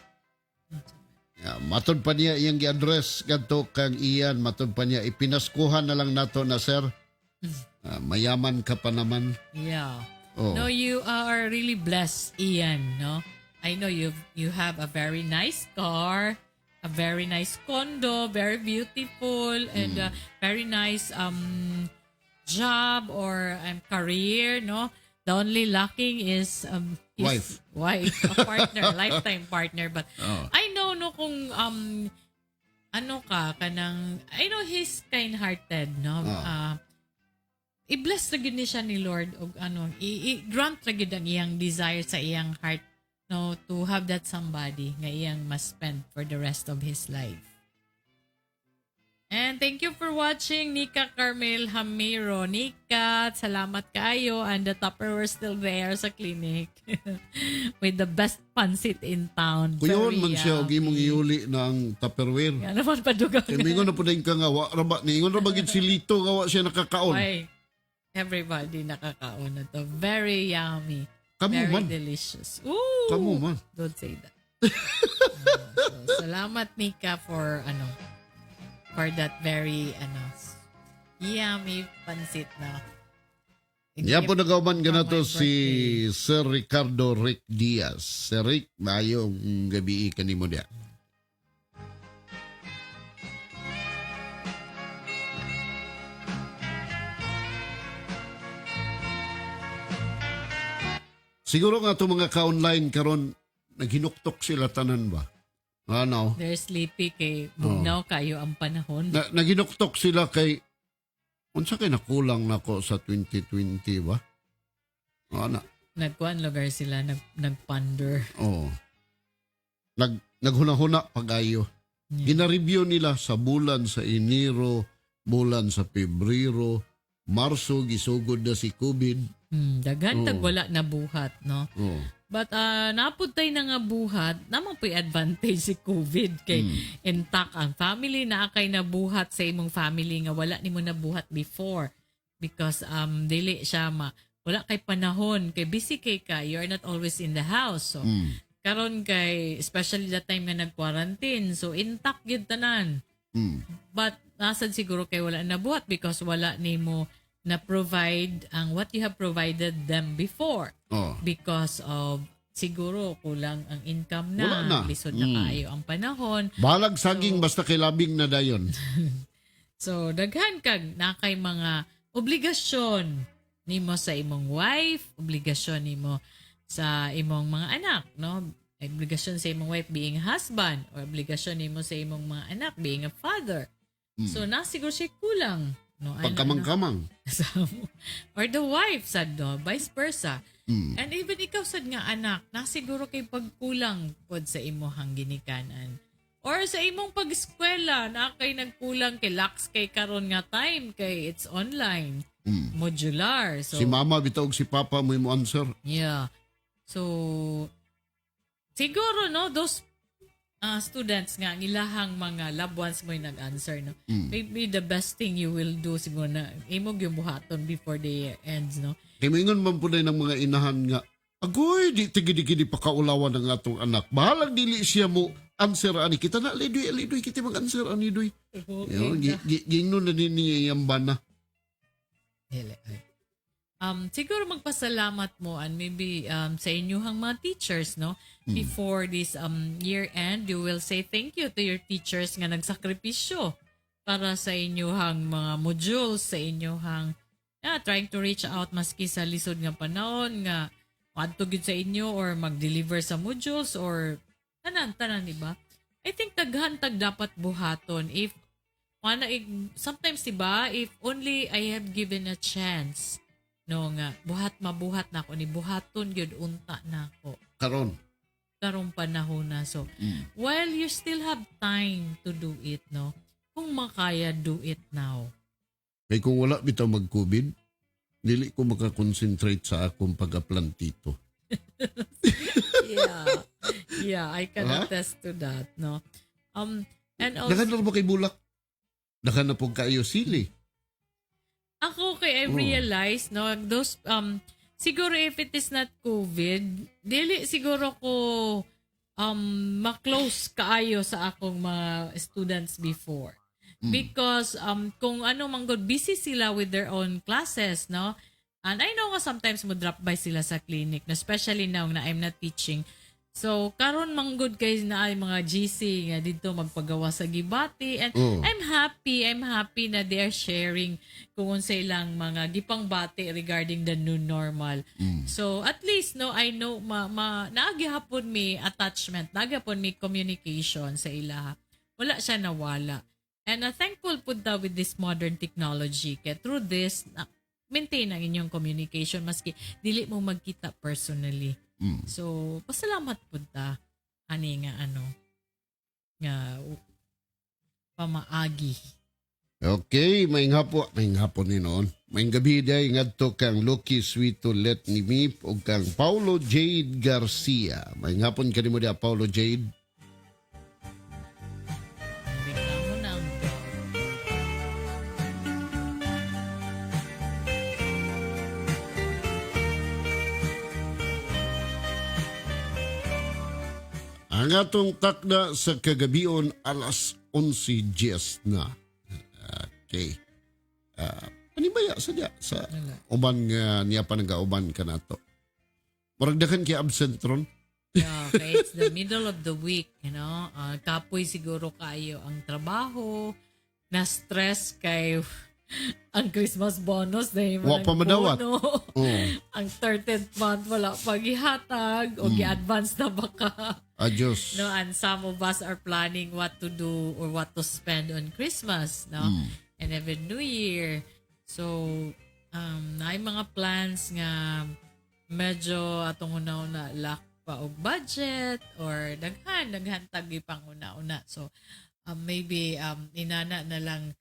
Yeah, matod pa niya iyang gi-address kadto kang Ian, matod pa niya ipinaskuhan na lang nato na, "Sir, mayaman ka pa naman." Oh. No, you are really blessed, Ian, no? I know you have a very nice car, a very nice condo, very beautiful and a very nice job or career, no? The only lacking is his Wife. Wife, a partner, lifetime partner. But I know, no, kung ano ka kanang I know he's kind-hearted, no? I-bless ra gyud ni siya ni Lord og ano, i-grant ra gyud ang iyang desire sa iyang heart, no, to have that somebody nga iyang mas-spend for the rest of his life. And thank you for watching, Nika Carmel Hamiro. Nika, salamat kaayo. And the Tupperware still there sa clinic with the best pansit in town. Kuyon Very man siya og imong yummy. iuli na ang Tupperware. Nga naman padugang. Kay mingon na pud ka nga wa ra ba, niingon ra ba gid si Lito nga wa siya nakakaon. Ay, everybody nakakaon na to. Very yummy. Kamo Very man. delicious. Ooh! Kamo man. Don't say that. So, salamat, Mika, for ano, for that very ano, yummy pansit na. Yan po nagauman For ganato my si Sir Ricardo Rick Diaz. Sir Rick, maayong gabi kanimo diya. Siguro nga itong mga ka-online karon naghinuktok sila tanan ba? Ano? They're sleepy kay bugnaw kayo ang panahon. Na, naginuktok sila kay unsa kay nakulang nako sa 2020 ba? Ana. Nagkuan lugar sila, nagponder. Oo. Naghuna-huna pag-ayo. Yeah. Gina-review nila sa bulan sa Enero, bulan sa Pebrero, Marso gisugod na si COVID. Daghan Oo. tag wala na buhat, no? Oo. But napud tay na nga buhat, naman po'y advantage si COVID kay intact ang family na kay nabuhat sa imong family nga wala nimo nabuhat before because dili siya ma wala kay panahon kay busy kay ka, you are not always in the house. So karon kay especially the time nga nag-quarantine, so intact gyud tanan. But nasad siguro kay wala nabuhat because wala nimo na provide ang what you have provided them before Oo. because of siguro kulang ang income na, Wala na. lisod na kaayo ang panahon. Balag saging basta kay labing na dayon. So daghan kag na kay mga obligasyon nimo sa imong wife, obligasyon nimo sa imong mga anak, no? Obligasyon sa imong wife being husband or obligasyon nimo sa imong mga anak being a father. So na siguro siya kulang, no? Ano, Pagkamang-kamang. Or the wife sad, no, vice versa. And even ikaw sad nga anak, na siguro kay pagkulang pod sa imong ginikanan. Or sa imong pag-eskwela, na kay nagkulang kay lax kay karon nga time kay it's online. Modular. So Si mama bitaw og si papa mo mo answer. yeah. So siguro, no, those students nga ang ilahang mga loved ones mo yung nag-answer, no. Maybe the best thing you will do siguro na imong yung buhaton before the year ends, no. Kay moingon man pud ng mga inahan nga agoy di tigidi-gidi pakaulawan ang atong anak. Bahalag dili siya mo answer ani kita na lidoy lidoy kita mag answer ani doy. Yo, giingnon na din niya iyang bana. Dili, ay. Siguro magpasalamat mo and maybe sa inyong mga teachers, no? Before this year end, you will say thank you to your teachers nga nagsakripisyo para sa inyong mga modules, sa inyong yeah, trying to reach out maski sa lisod nga panahon nga adto gyud sa inyo or mag-deliver sa modules or tanan tanan, di ba? I think daghan tag dapat buhaton if Wala, sometimes, diba, if only I have given a chance, no nga, buhat mabuhat na ako, ni buhaton gyud unta na ako Karon. karong panahon na. So, while you still have time to do it, no, kung makaya, do it now. Kay kung wala bitaw mag-COVID, dili ko makakonsentrate sa akong pag-aplantito. Yeah. Yeah, I can Ha? attest to that, no. And also, Daghan na ba kay bulak? Daghan na pong kaayo sili. Ako kay I realize, no, those siguro if it is not COVID, dili siguro ko ma-close kaayo sa akong mga students before. Because kung ano man gud, busy sila with their own classes, no? And I know nga sometimes mo drop by sila sa clinic, no? Especially now na I'm not teaching. So karon man gud kay na ay mga GC nga didto magpagawa sa gibati and I'm happy na they are sharing kung unsa ilang mga gipangbati regarding the new normal. So at least, no, I know ma, ma naa gihapon mi attachment, naa gihapon mi communication sa ilaha. Wala siya nawala. And thankful pud ta with this modern technology kay through this na, maintain ang inyong communication maski dili mo magkita personally. So pasalamat pud ta ani nga ano nga pamaagi. Okay, maayong hapon, maayong hapon ni noon. Maayong gabi day ngadto kang Lucky Sweeto Let ni Mip ug kang Paulo Jade Garcia. Maayong hapon kanimo diha, Paulo Jade. Reklamo na ang dog. Ang atong takda sa kagabion, alas 11:10 na. Okay. Panibaya sa diya sa uban nga niya pa nagauban ka nato. Murag daghan kay absent ron. Yeah, okay. It's the middle of the week. Kapoy siguro kaayo ang trabaho. Na-stress kay ang Christmas bonus dahil Wa pa madawat. Oh, Ang 13th month wala pa gihatag o gi-advance na baka. Adios. No, and some of us are planning what to do or what to spend on Christmas, no? And even New Year. So, naay mga plans nga medyo atong una-una lack pa og budget or daghan daghan tagi pang una-una. So, maybe inana na lang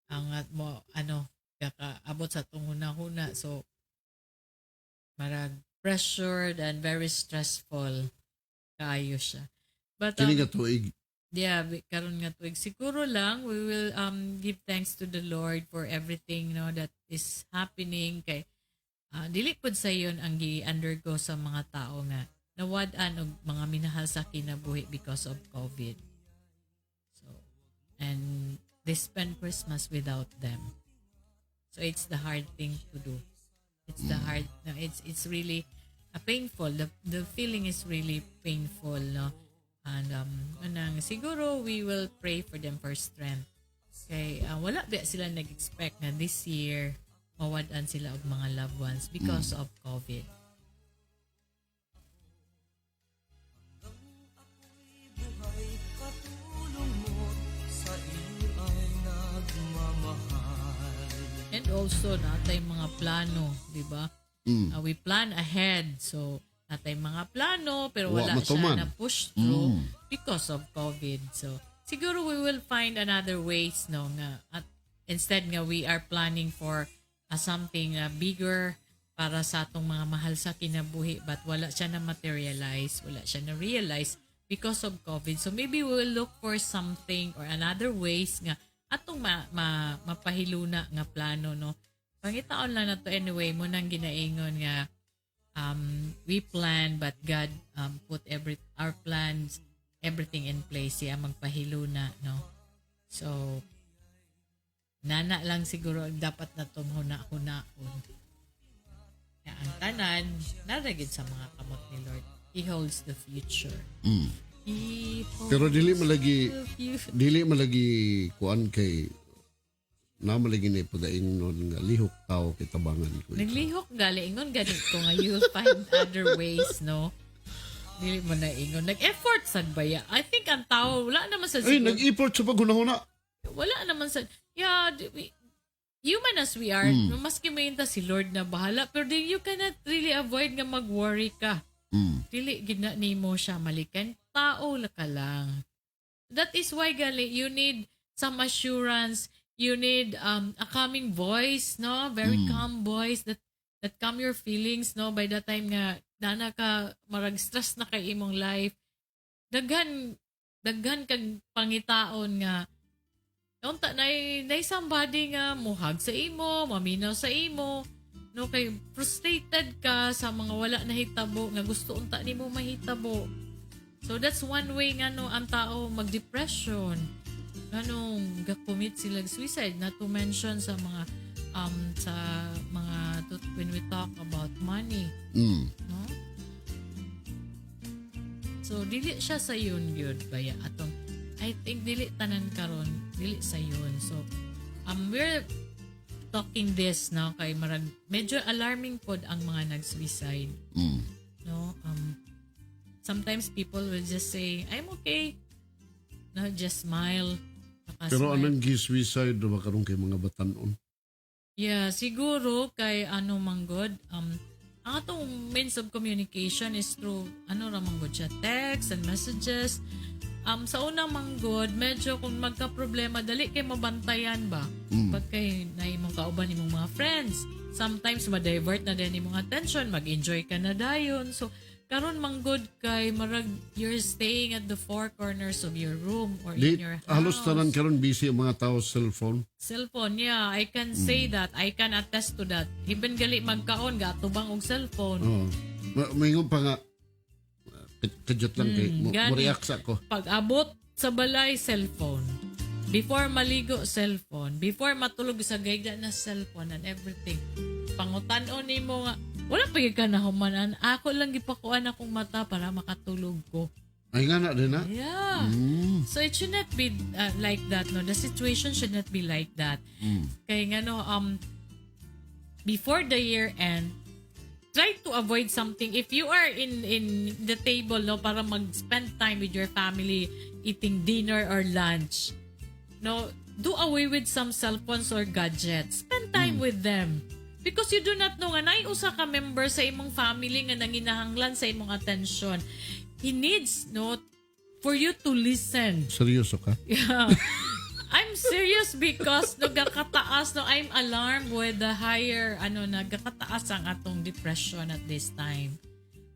ang at mo ano kakaabot sa atong huna-huna. So, marag pressured and very stressful kaayo siya. But Kini nga tuig. Yeah, karon nga tuig siguro lang we will give thanks to the Lord for everything, no, that is happening kay dili pud sayon ang gi-undergo sa mga tao nga nawad-an og mga minahal sa kinabuhi because of COVID. So and they spend Christmas without them. So it's the hard thing to do. It's the hard, no, it's really painful. The feeling is really painful, no. And anang siguro we will pray for them for strength. Kay wala ba sila nag-expect na this year mawad-an sila og mga loved ones because of COVID. Buhay katulong mo sa iyo ay nagmamahal. And also natay mga plano, di ba? We plan ahead. So natay mga plano pero Wa wala siya matuman. na push through because of COVID. So siguro we will find another ways, no, nga at instead nga we are planning for something bigger para sa atong mga mahal sa kinabuhi, but wala siya na materialize, wala siya na realize because of COVID. So maybe we will look for something or another ways nga atong mapahiluna nga plano, no. Pangitaon lang na to. Anyway, mao nang ginaingon nga we plan but God put every our plans, everything in place. Siya magpahiluna, no. So nana lang siguro ang dapat na huna-hunaon. Kaya ang tanan naragid sa mga kamot ni Lord. He holds the future. He holds Pero dili malagi the future. Dili malagi kuan kay na malagi ni pagaingnon nga lihok tao kay tabangan ko. Naglihok gali ingon ganit ko nga you'll find other ways, no. Dili mo na ingon nag-effort sad baya. I think ang tao wala naman sa Ay, siguro, nag-effort sa paghunahuna. Wala naman sa, yeah, human as we are, maski may si Lord na bahala, pero di, you cannot really avoid nga mag-worry ka. Dili gid na nimo siya malikan, tao la ka lang. That is why gali you need some assurance, you need a calming voice, no, very calm voice that calm your feelings, no. By the time nga nana ka marag stress na kay imong life, daghan daghan kag pangitaon nga unta nay somebody nga muhag sa imo, maminaw sa imo, no, kay frustrated ka sa mga wala nahitabo nga gusto unta nimo mahitabo. So that's one way nga no ang tao mag-depression, anong ga-commit sila suicide, not to mention sa mga when we talk about money, no. So dili siya sayon gyud baya atong, I think dili tanan karon dili sayon. So we're talking this no kay marag medyo alarming pod ang mga nag-suicide, no. Sometimes people will just say, "I'm okay," no, just smile. Pero Naka-smile. anong gi-suicide ba karon kay mga batanon? Yeah, siguro kay ano manggod, ang atong means of communication is through ano ra manggod siya, text and messages. Sa unang manggod, medyo kung magka-problema, dali kay mabantayan ba? Pag kay na imong kauban imong mga friends, sometimes ma-divert na din imong attention, mag-enjoy ka na dayon. So, karon manggod kay marag you're staying at the four corners of your room or Di, in your house. Halos tanan karon busy ang mga tao sa cellphone. Cellphone, yeah. I can say that. I can attest to that. Even gali magkaon, gatubang og cellphone. Oo. Maingon pa nga, Kadyot lang kay mo, Gani. mo react sa ako. Pag abot sa balay, cellphone. Before maligo, cellphone. Before matulog sa gayda na cellphone and everything. Pangutan-on nimo nga, wala pa gyud ka nahumanan. Ako lang gipakuan akong mata para makatulog ko. Ay nga na din na. Yeah. So it should not be like that, no. The situation should not be like that. Kaya nga no, before the year end, try to avoid something. If you are in the table, no, para mag-spend time with your family, eating dinner or lunch, no, do away with some cell phones or gadgets. Spend time with them. Because you do not know nga naay usa ka member sa imong family nga nanginahanglan sa imong attention. He needs, no, for you to listen. Seryoso ka? Yeah. I'm serious because no gakataas, no, I'm alarmed with the higher ano na gakataas ang atong depression at this time.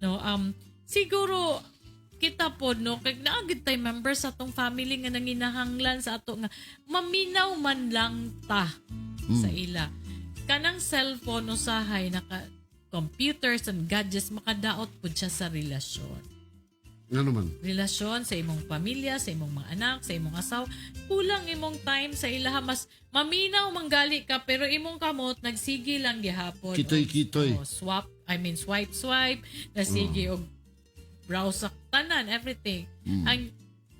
No, siguro kita po, no, kay naa gyud tay member sa atong family nga nanginahanglan sa ato nga maminaw man lang ta sa ila. Kanang cellphone usahay naka computers and gadgets, makadaot pud siya sa relasyon Nga naman. Relasyon sa imong pamilya, sa imong mga anak, sa imong asawa. Kulang imong time sa ilaha. Mas maminaw manggali ka pero imong kamot nagsige lang gihapon. Kitoy-kitoy. Oh, swap, I mean swipe swipe, nasige og browse sa tanan, everything. Ang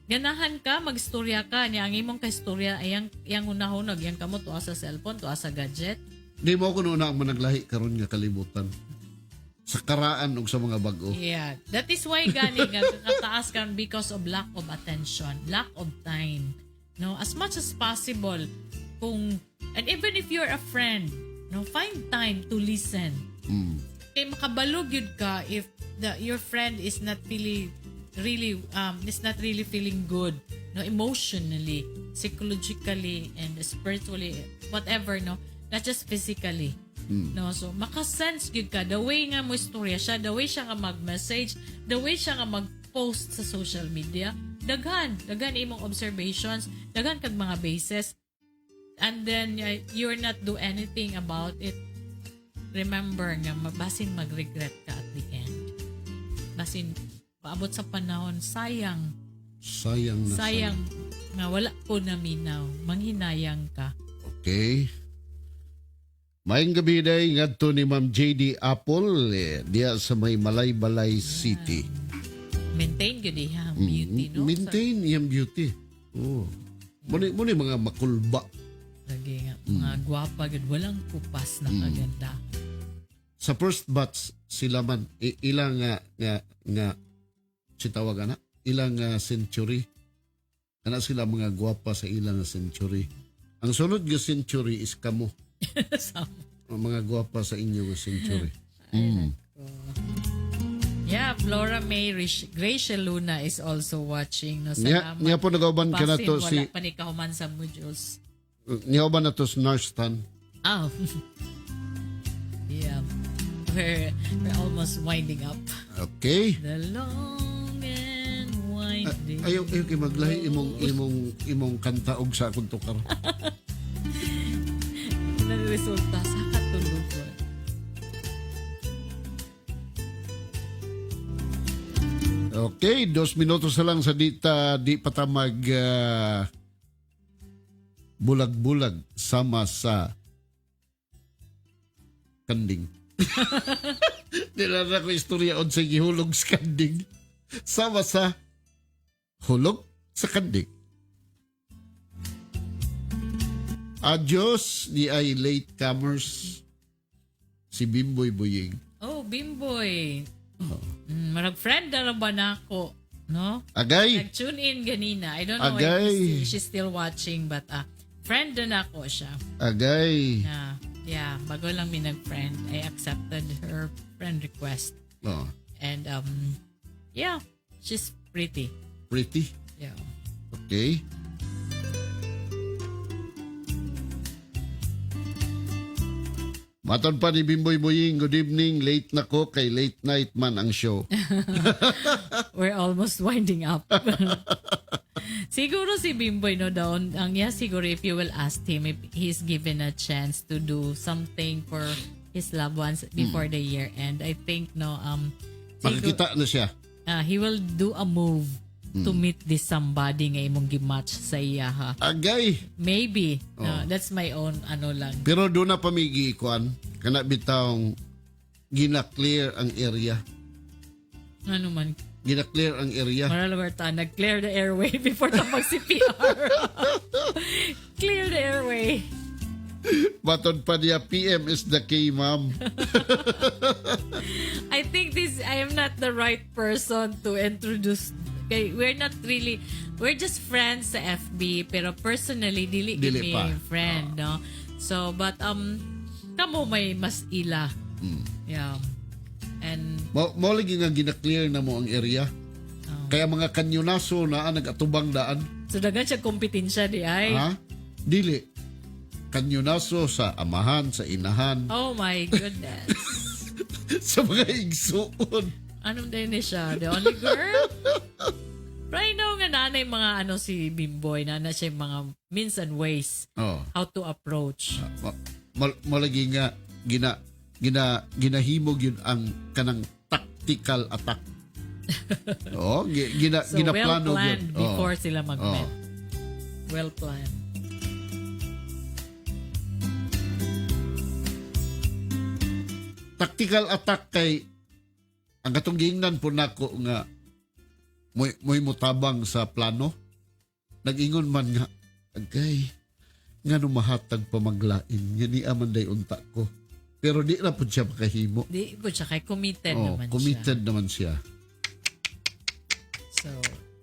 ganahan ka magstorya ka niya, ang imong kaistorya ay ang iyang hunahon iyang kamot tuwa sa cellphone, tuwa sa gadget. Di mo ako noon ang managlahi karon nga kalibutan. Sa karaan ug sa mga bag-o. Yeah. That is why gani nga kataas kan because of lack of attention, lack of time. No, as much as possible kung and even if you're a friend, no, find time to listen. Kay makabalog yun ka if your friend is not really really is not really feeling good, no, emotionally, psychologically and spiritually, whatever, no, not just physically. No, so makasense gyud ka the way nga mo istorya siya, the way siya nga mag-message, the way siya nga mag-post sa social media. Daghan, daghan imong observations, daghan kag mga bases. And then you're not do anything about it. Remember nga basin mag-regret ka at the end. Basin paabot sa panahon, sayang, Sayang na sayang nga wala ko naminaw, manghinayang ka. Okay. Maayong gabi day ngadto ni Ma'am JD Apple eh, diya sa may Malaybalay City. Maintain gyud diha ang beauty, no? Maintain iyang beauty. Oh. Muni mga makulba. Lagi nga, mga gwapa gud, walang kupas na kaganda. Sa first batch sila man ilang nga nga si tawag ana ilang century ana sila mga gwapa sa ilang nga century. Ang sunod nga century is kamo. Ang mga gwapa sa inyo nga century. Yeah, Flora May Gracia Luna is also watching. No, Niya, salamat. niya po nagauban ka na Basin to wala si pa ni kahuman sa modules. Niya uban na to si Narstan. Oh. Yeah. We're almost winding up. Okay. The long and winding. Ayaw ayaw kay maglahi imong imong imong kanta og sa akong tukar. Na resulta sa katulugan. Okay, 2 minutos na lang sa dita di pa ta mag bulag-bulag sama sa kanding. Dila na ko istorya on sa gihulog sa kanding. Sama sa hulog sa kanding. Adios ni ay latecomers si Bimboy Buying. Oh, Bimboy. Marag friend na ra ba nako, no? Agay! Nag-tune in ganina. I don't know Agay. if she's still watching, but friend na nako siya. Agay! Yeah, bago lang mi nag-friend. I accepted her friend request. Oh, And yeah, she's pretty. Pretty. Yeah. Okay. Matod pa ni Bimboy Boying, good evening. Late na ko kay late night man ang show. We're almost winding up. Siguro si Bimboy, no, doon, ang yeah, siguro if you will ask him if he's given a chance to do something for his loved ones before the year end, I think, no, Makikita na siya. He will do a move to meet this somebody nga imong gimatch sa iya ha. Agay. Maybe. No, that's my own ano lang. Pero doon na pamigi kuan kana bitawng gina-clear ang area. Ano man. Gina-clear ang area. Moral ta, nag-clear the airway before ta mag-CPR. Clear the airway. Matod pa niya, PM is the key, ma'am. I think this, I am not the right person to introduce. Okay, we're not really, we're just friends sa FB, pero personally, dili, Dili kami pa. friend, no? So, but, kamo may mas ila. Yeah. And, Mo lagi nga gina-clear na mo ang area. Kaya mga kanyonaso na ang nagatubang daan. So dagan siya kompetensya di ay. Ha? Dili. Kanyonaso sa amahan, sa inahan, Oh my goodness. sa mga igsuon. Anong din ni siya? The only girl? Pero I know nga nanay mga ano si Bimboy, nana siya yung mga means and ways Oh. how to approach. Mo lagi nga ginahimog yun ang kanang tactical attack. Oh, So ginaplano well planned yun. Oh. before sila mag-met. Oh. Well planned. Tactical attack kay ang katong giingnan po nako nga mo'y motabang sa plano. Nag-ingon man nga, agay, nga mahatag pa maglain, nga ni aman day unta ko. Pero di na po siya makahimo. Di po siya kay committed Oh, naman committed naman siya. siya. So,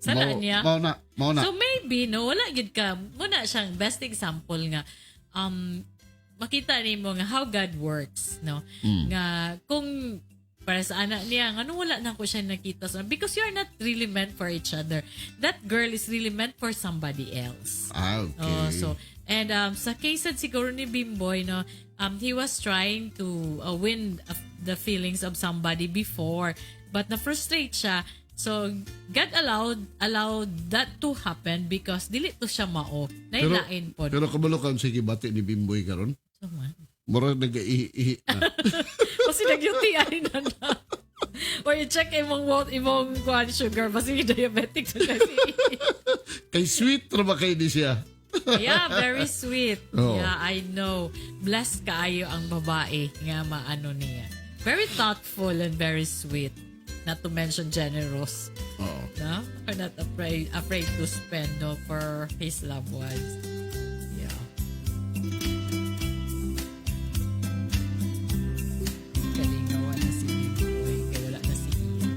sana niya. Mao na, mao na. So maybe no wala gid ka muna siyang best example nga makita nimo nga how God works, no, nga kung para sa anak niya ngano wala na ko siya nakita so, because you are not really meant for each other. That girl is really meant for somebody else. Okay. Oh, so and sa case sad siguro ni Bimboy, no, he was trying to win the feelings of somebody before, but na-frustrate siya. So God allowed that to happen because dili to siya mao. Nailain po. Pero kabalo ka sige bati ni Bimboy karon. So, man. Murag nag-ihi na. Kasi nag-UTI na na. Or i-check imong kuan sugar basi diabetic na kasi. Kay sweet ra ba kay ni siya? Yeah, very sweet. Oo. Yeah, I know. Blessed kaayo ang babae nga maano niya. Very thoughtful and very sweet. Not to mention generous. Oo. No? Or not afraid to spend, no, for his loved ones. Yeah. Kalingawa na si Big Boy. Kaya wala na si Ian.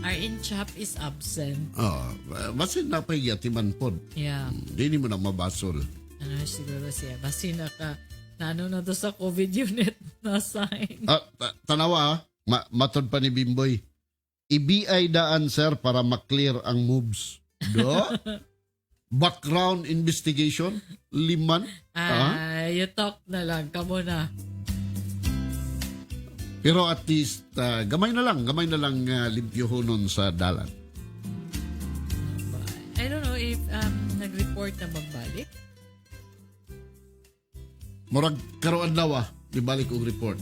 Our in-chap is absent. Oh, basin na pa yatiman pod. Yeah. Di ni mo na mabasol. Ano siguro siya. Basta naka, na ano na to sa COVID unit na sign. Tanawa ah. Matod pa ni Bimboy. I-BI daan sir para maklear ang moves. Do? Background investigation? Liman? Ah, you talk na lang. Kamo na. Pero at least, gamay na lang. Gamay na lang limpyohonon sa dalan. I don't know if nag-report na magbalik. Murag karoon adlaw ah, ibalik og report.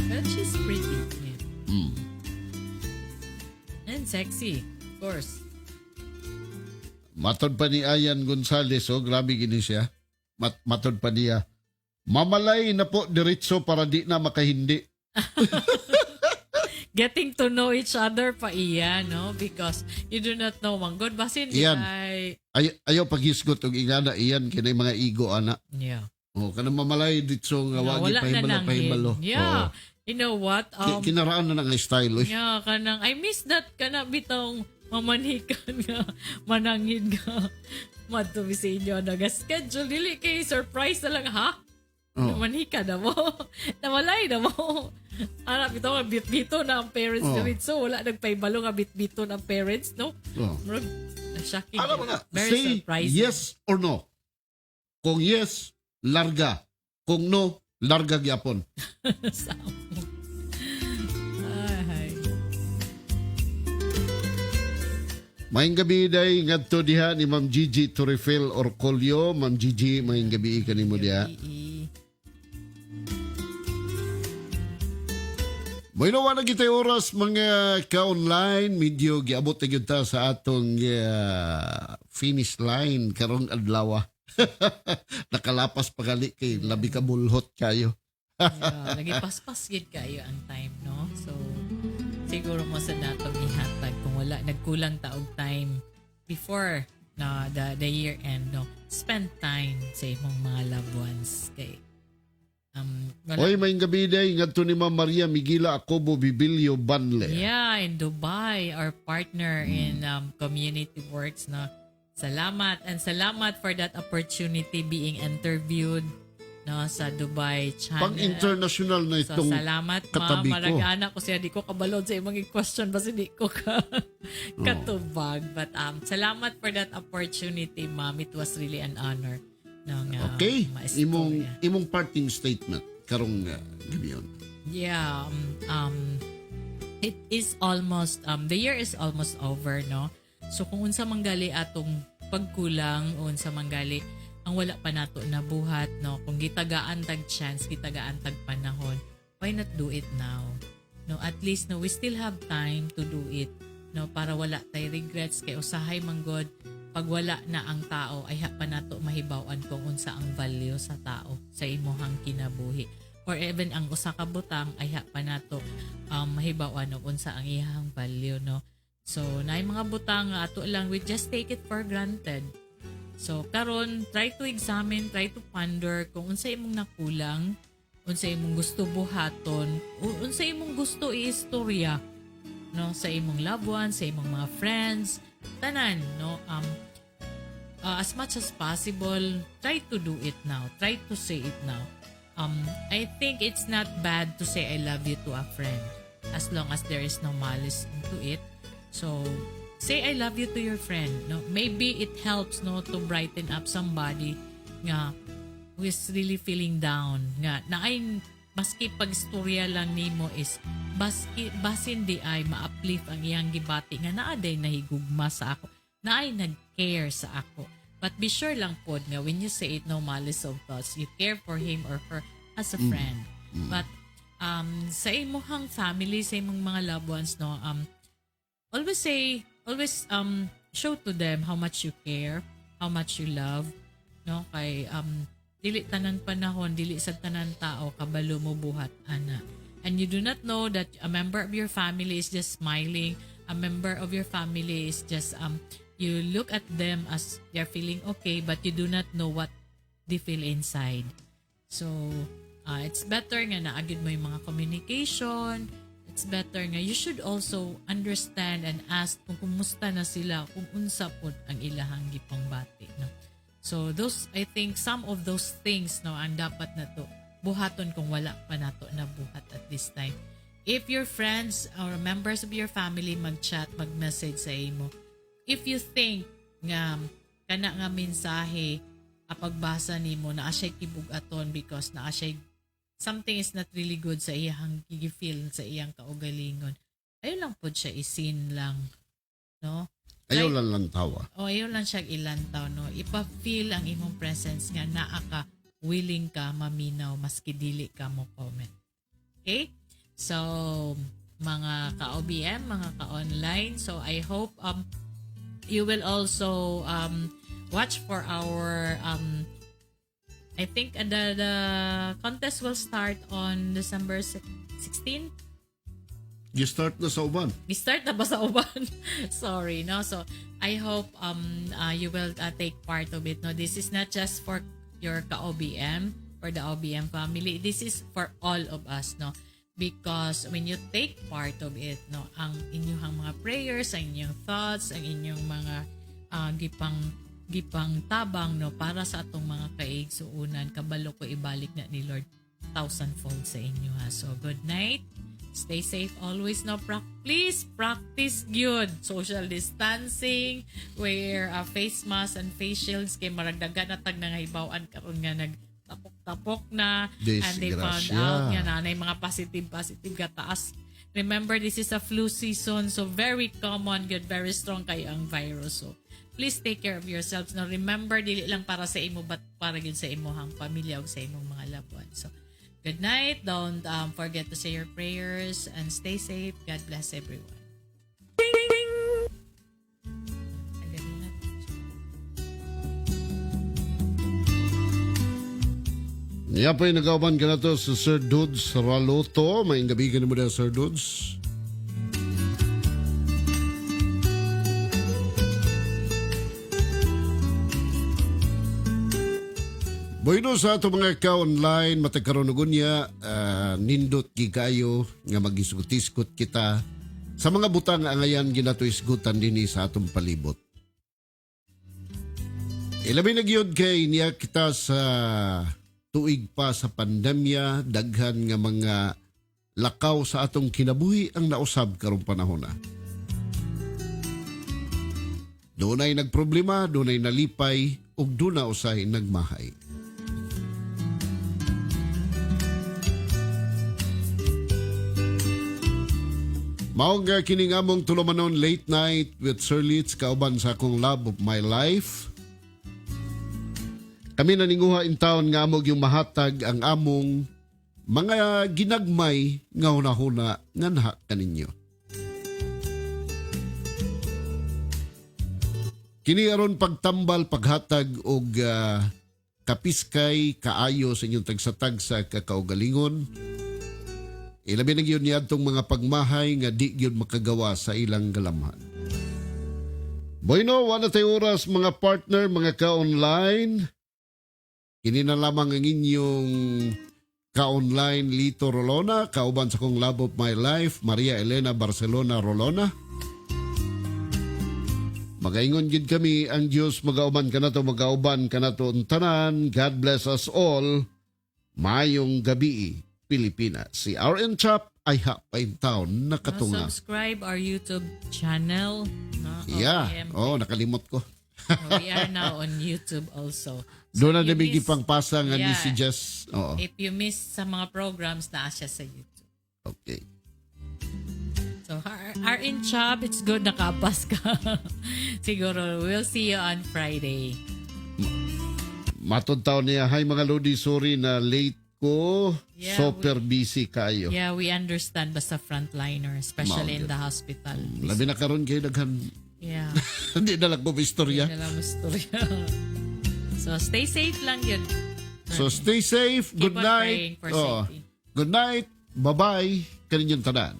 But she's pretty. Yeah. And sexy, of course. Matod pa ni Ayan Gonzales, oh, grabe gini siya. Matod pa niya. Mamalay na po diretso para di na makahindi. Getting to know each other pa iya, no? Because you do not know manggod. Basin di Iyan. ay. Ay, ayaw paghisgot og ingana iyan kinay mga ego ana. Yeah. Oh, kanang mamalay ditso nga No, wagi wala na pahibalo nang pahibalo. Yeah. Oo. You know what? Kinaraan na nga style oy. Yeah, kanang I miss that kana bitong mamanhikan nga manangin nga madto sa inyo naga-schedule dili kay surprise na lang ha. Oo. Namanhika na mo. Nawalay na mo. Ara bitaw nga bitbito na ang parents Oo. oh. So wala nagpaibalo nga bitbito na ang parents, no? Oo. Murag shocking. Alam mo na, Very say surprising. yes or no. Kung yes, larga. Kung no, larga gyapon. Sa amo. Ay. Maayong gabi day ngadto diha ni Ma'am Gigi Torrefel Orcolio. Ma'am Gigi, maayong gabi kanimo diha. Gabi. Moinawa na kita oras, mga ka-online, medyo giabot na gyud ta sa atong finish line karong adlaw. Nakalapas pa gali kay labi ka bulhot kayo. Yeah, lagi paspas gid kayo ang time, no? So siguro mo sa natong ihatag kung wala nagkulang ta og time before na the year end, no? Spend time sa imong mga loved ones kay wala. Oy, maayong gabii day ngadto ni Ma'am Maria Migila Acobo Bibilio Banle. Yeah, in Dubai, our partner in community works, no? Salamat and salamat for that opportunity being interviewed, no, sa Dubai channel. Pang international na So itong salamat, ma'am. katabi ko. Marag-ana ko siya, di ko kabalod sa imong question basta di ko ka katubag. But salamat for that opportunity, ma'am. It was really an honor, no, nga maistorya. Imong parting statement karong gabion. Yeah, it is almost the year is almost over, no? So kung unsa man gali atong pagkulang, unsa man gali ang wala pa nato nabuhat, no? Kung gitagaan tag chance, gitagaan tag panahon, why not do it now? No, at least, no, we still have time to do it, no, para wala tay regrets kay usahay man god pag wala na ang tao ayha pa nato mahibaw-an kung unsa ang value sa tao sa imuhang kinabuhi or even ang usa ka butang, ayha pa nato mahibaw-an og unsa ang iyang value, no? So naay mga butang nga ato lang, we just take it for granted. So karon, try to examine, try to ponder kung unsa imong nakulang, unsa imong gusto buhaton, unsa imong gusto iistorya, no, sa imong loved ones, sa imong mga friends, tanan, no? As much as possible, try to do it now, try to say it now. I think it's not bad to say "I love you" to a friend as long as there is no malice into it. So say "I love you" to your friend, no? Maybe it helps, no, to brighten up somebody nga who is really feeling down nga naay maski pagstorya lang nimo is baski basin di ay ma-uplift ang iyang gibati nga naa day nahigugma sa ako, naay nag-care sa ako. But be sure lang pod nga when you say it, no malice of thoughts, you care for him or her as a friend. But sa imong family, sa imong mga loved ones, no, always say, always show to them how much you care, how much you love, no? Kay dili tanan panahon, dili sa tanan tao kabalo mo buhat ana. And you do not know that a member of your family is just smiling, a member of your family is just you look at them as they're feeling okay, but you do not know what they feel inside. So, it's better nga naa gyud mo yung mga communication. It's better nga you should also understand and ask kung kumusta na sila, kung unsa pod ang ilahang gipangbati. No? So, those, I think, some of those things, no, ang dapat na to buhaton kung wala pa nato na buhat at this time. If your friends or members of your family mag-chat, mag-message sa imo, if you think nga kana nga mensahe a pagbasa nimo naa siya kibug-aton because naa siya something is not really good sa iyang gi-feel sa iyang kaugalingon, ayaw lang pod siya i-seen lang, no? Ayaw lang lantawa. O ayaw lang siya ilantaw, no? Ipa-feel ang imong presence nga naa ka, willing ka maminaw maski dili ka mo comment. Okay? So, mga ka-OBM, mga ka-online, so I hope you will also watch for our I think the contest will start on December 16. You start na sa uban. I-start na ba sa uban? Sorry, no? So, I hope you will take part of it. No, this is not just for your ka-OBM or the OBM family. This is for all of us, no? Because when you take part of it, no, ang inyong mga prayers, ang inyong thoughts, ang inyong mga gipang tabang, no, para sa atong mga kaigsuunan, kabalo ko ibalik na ni Lord thousandfold sa inyo, ha. So good night. Stay safe always, no? Please practice good social distancing, wear a face mask and face shields kay maragdagan na tag nangahibaw-an karon nga nag tapok-tapok na and they found Disgrasya. Out nga naay mga positive positive kataas. Remember, this is a flu season, so very common good, very strong kayo ang virus. So please take care of yourselves. Now remember, dili lang para sa imo but para gyud sa imong pamilya ug sa imong mga loved ones. So Good night. Don't forget to say your prayers and stay safe. God bless everyone. Ang galing na. Niya pa yung nagauban ka na to sa Sir Dudes Raloto. May gabi ka na mo na, Sir Dudes. Bueno sa ato mga ka-online, matagkaroon og unya, nindot gi kaayo nga magisgot-isgot kita sa mga butang nga angayan ginato isgutan dinhi sa atong palibot. Ilabi na gyud kay niya kita sa tuig pa sa pandemya, daghan nga mga lakaw sa atong kinabuhi ang nausab karong panahon na. Dunay nagproblema, dunay nalipay, ug duna usay nagmahay. Mao nga kining among tulumanon, Late Night with Sir Litz, kauban sa akong love of my life. Kami naninguha in town nga amog yung mahatag ang among mga ginagmay nga hunahuna nga naha kaninyo. Kini aron pagtambal, paghatag og kapiskay kaayo sa inyong tagsa-tagsa kakaugalingon. Ilabi na gyud niadtong mga pagmahay nga di gyud makagawa sa ilang galamhan. Bueno, wala tayo oras, mga partner, mga ka-online. Kini na lamang ang inyong ka-online, Lito Rolona, kauban sa kong love of my life, Maria Elena Barcelona Rolona. Magaingon gid kami, ang Dios magauban kanato, magauban kanato ang tanan. God bless us all. Mayong gabi, Pilipinas. Si RN Chap ay pa in town nakatunga. Subscribe our YouTube channel. No? Yeah. OPM. Oh, nakalimot ko. We are now on YouTube also. Doon na if you nabigi pang pasa nga ni si Jess. Oo. If you miss sa mga programs, naa siya sa YouTube. Okay. So, RN Chop, it's good nakapas ka. Siguro, we'll see you on Friday. Matod taon niya, "Hi mga Lodi, sorry na late ko." Yeah, Super busy kayo. Yeah, we understand basta frontliner, especially in the hospital. Labi na karon kay daghan. Hindi na lang ko istorya. Hindi na lang istorya. So, stay safe lang yun. So stay safe. Keep Good on night. praying for Oo. safety. Good night. Bye-bye. Kaninyong tanan.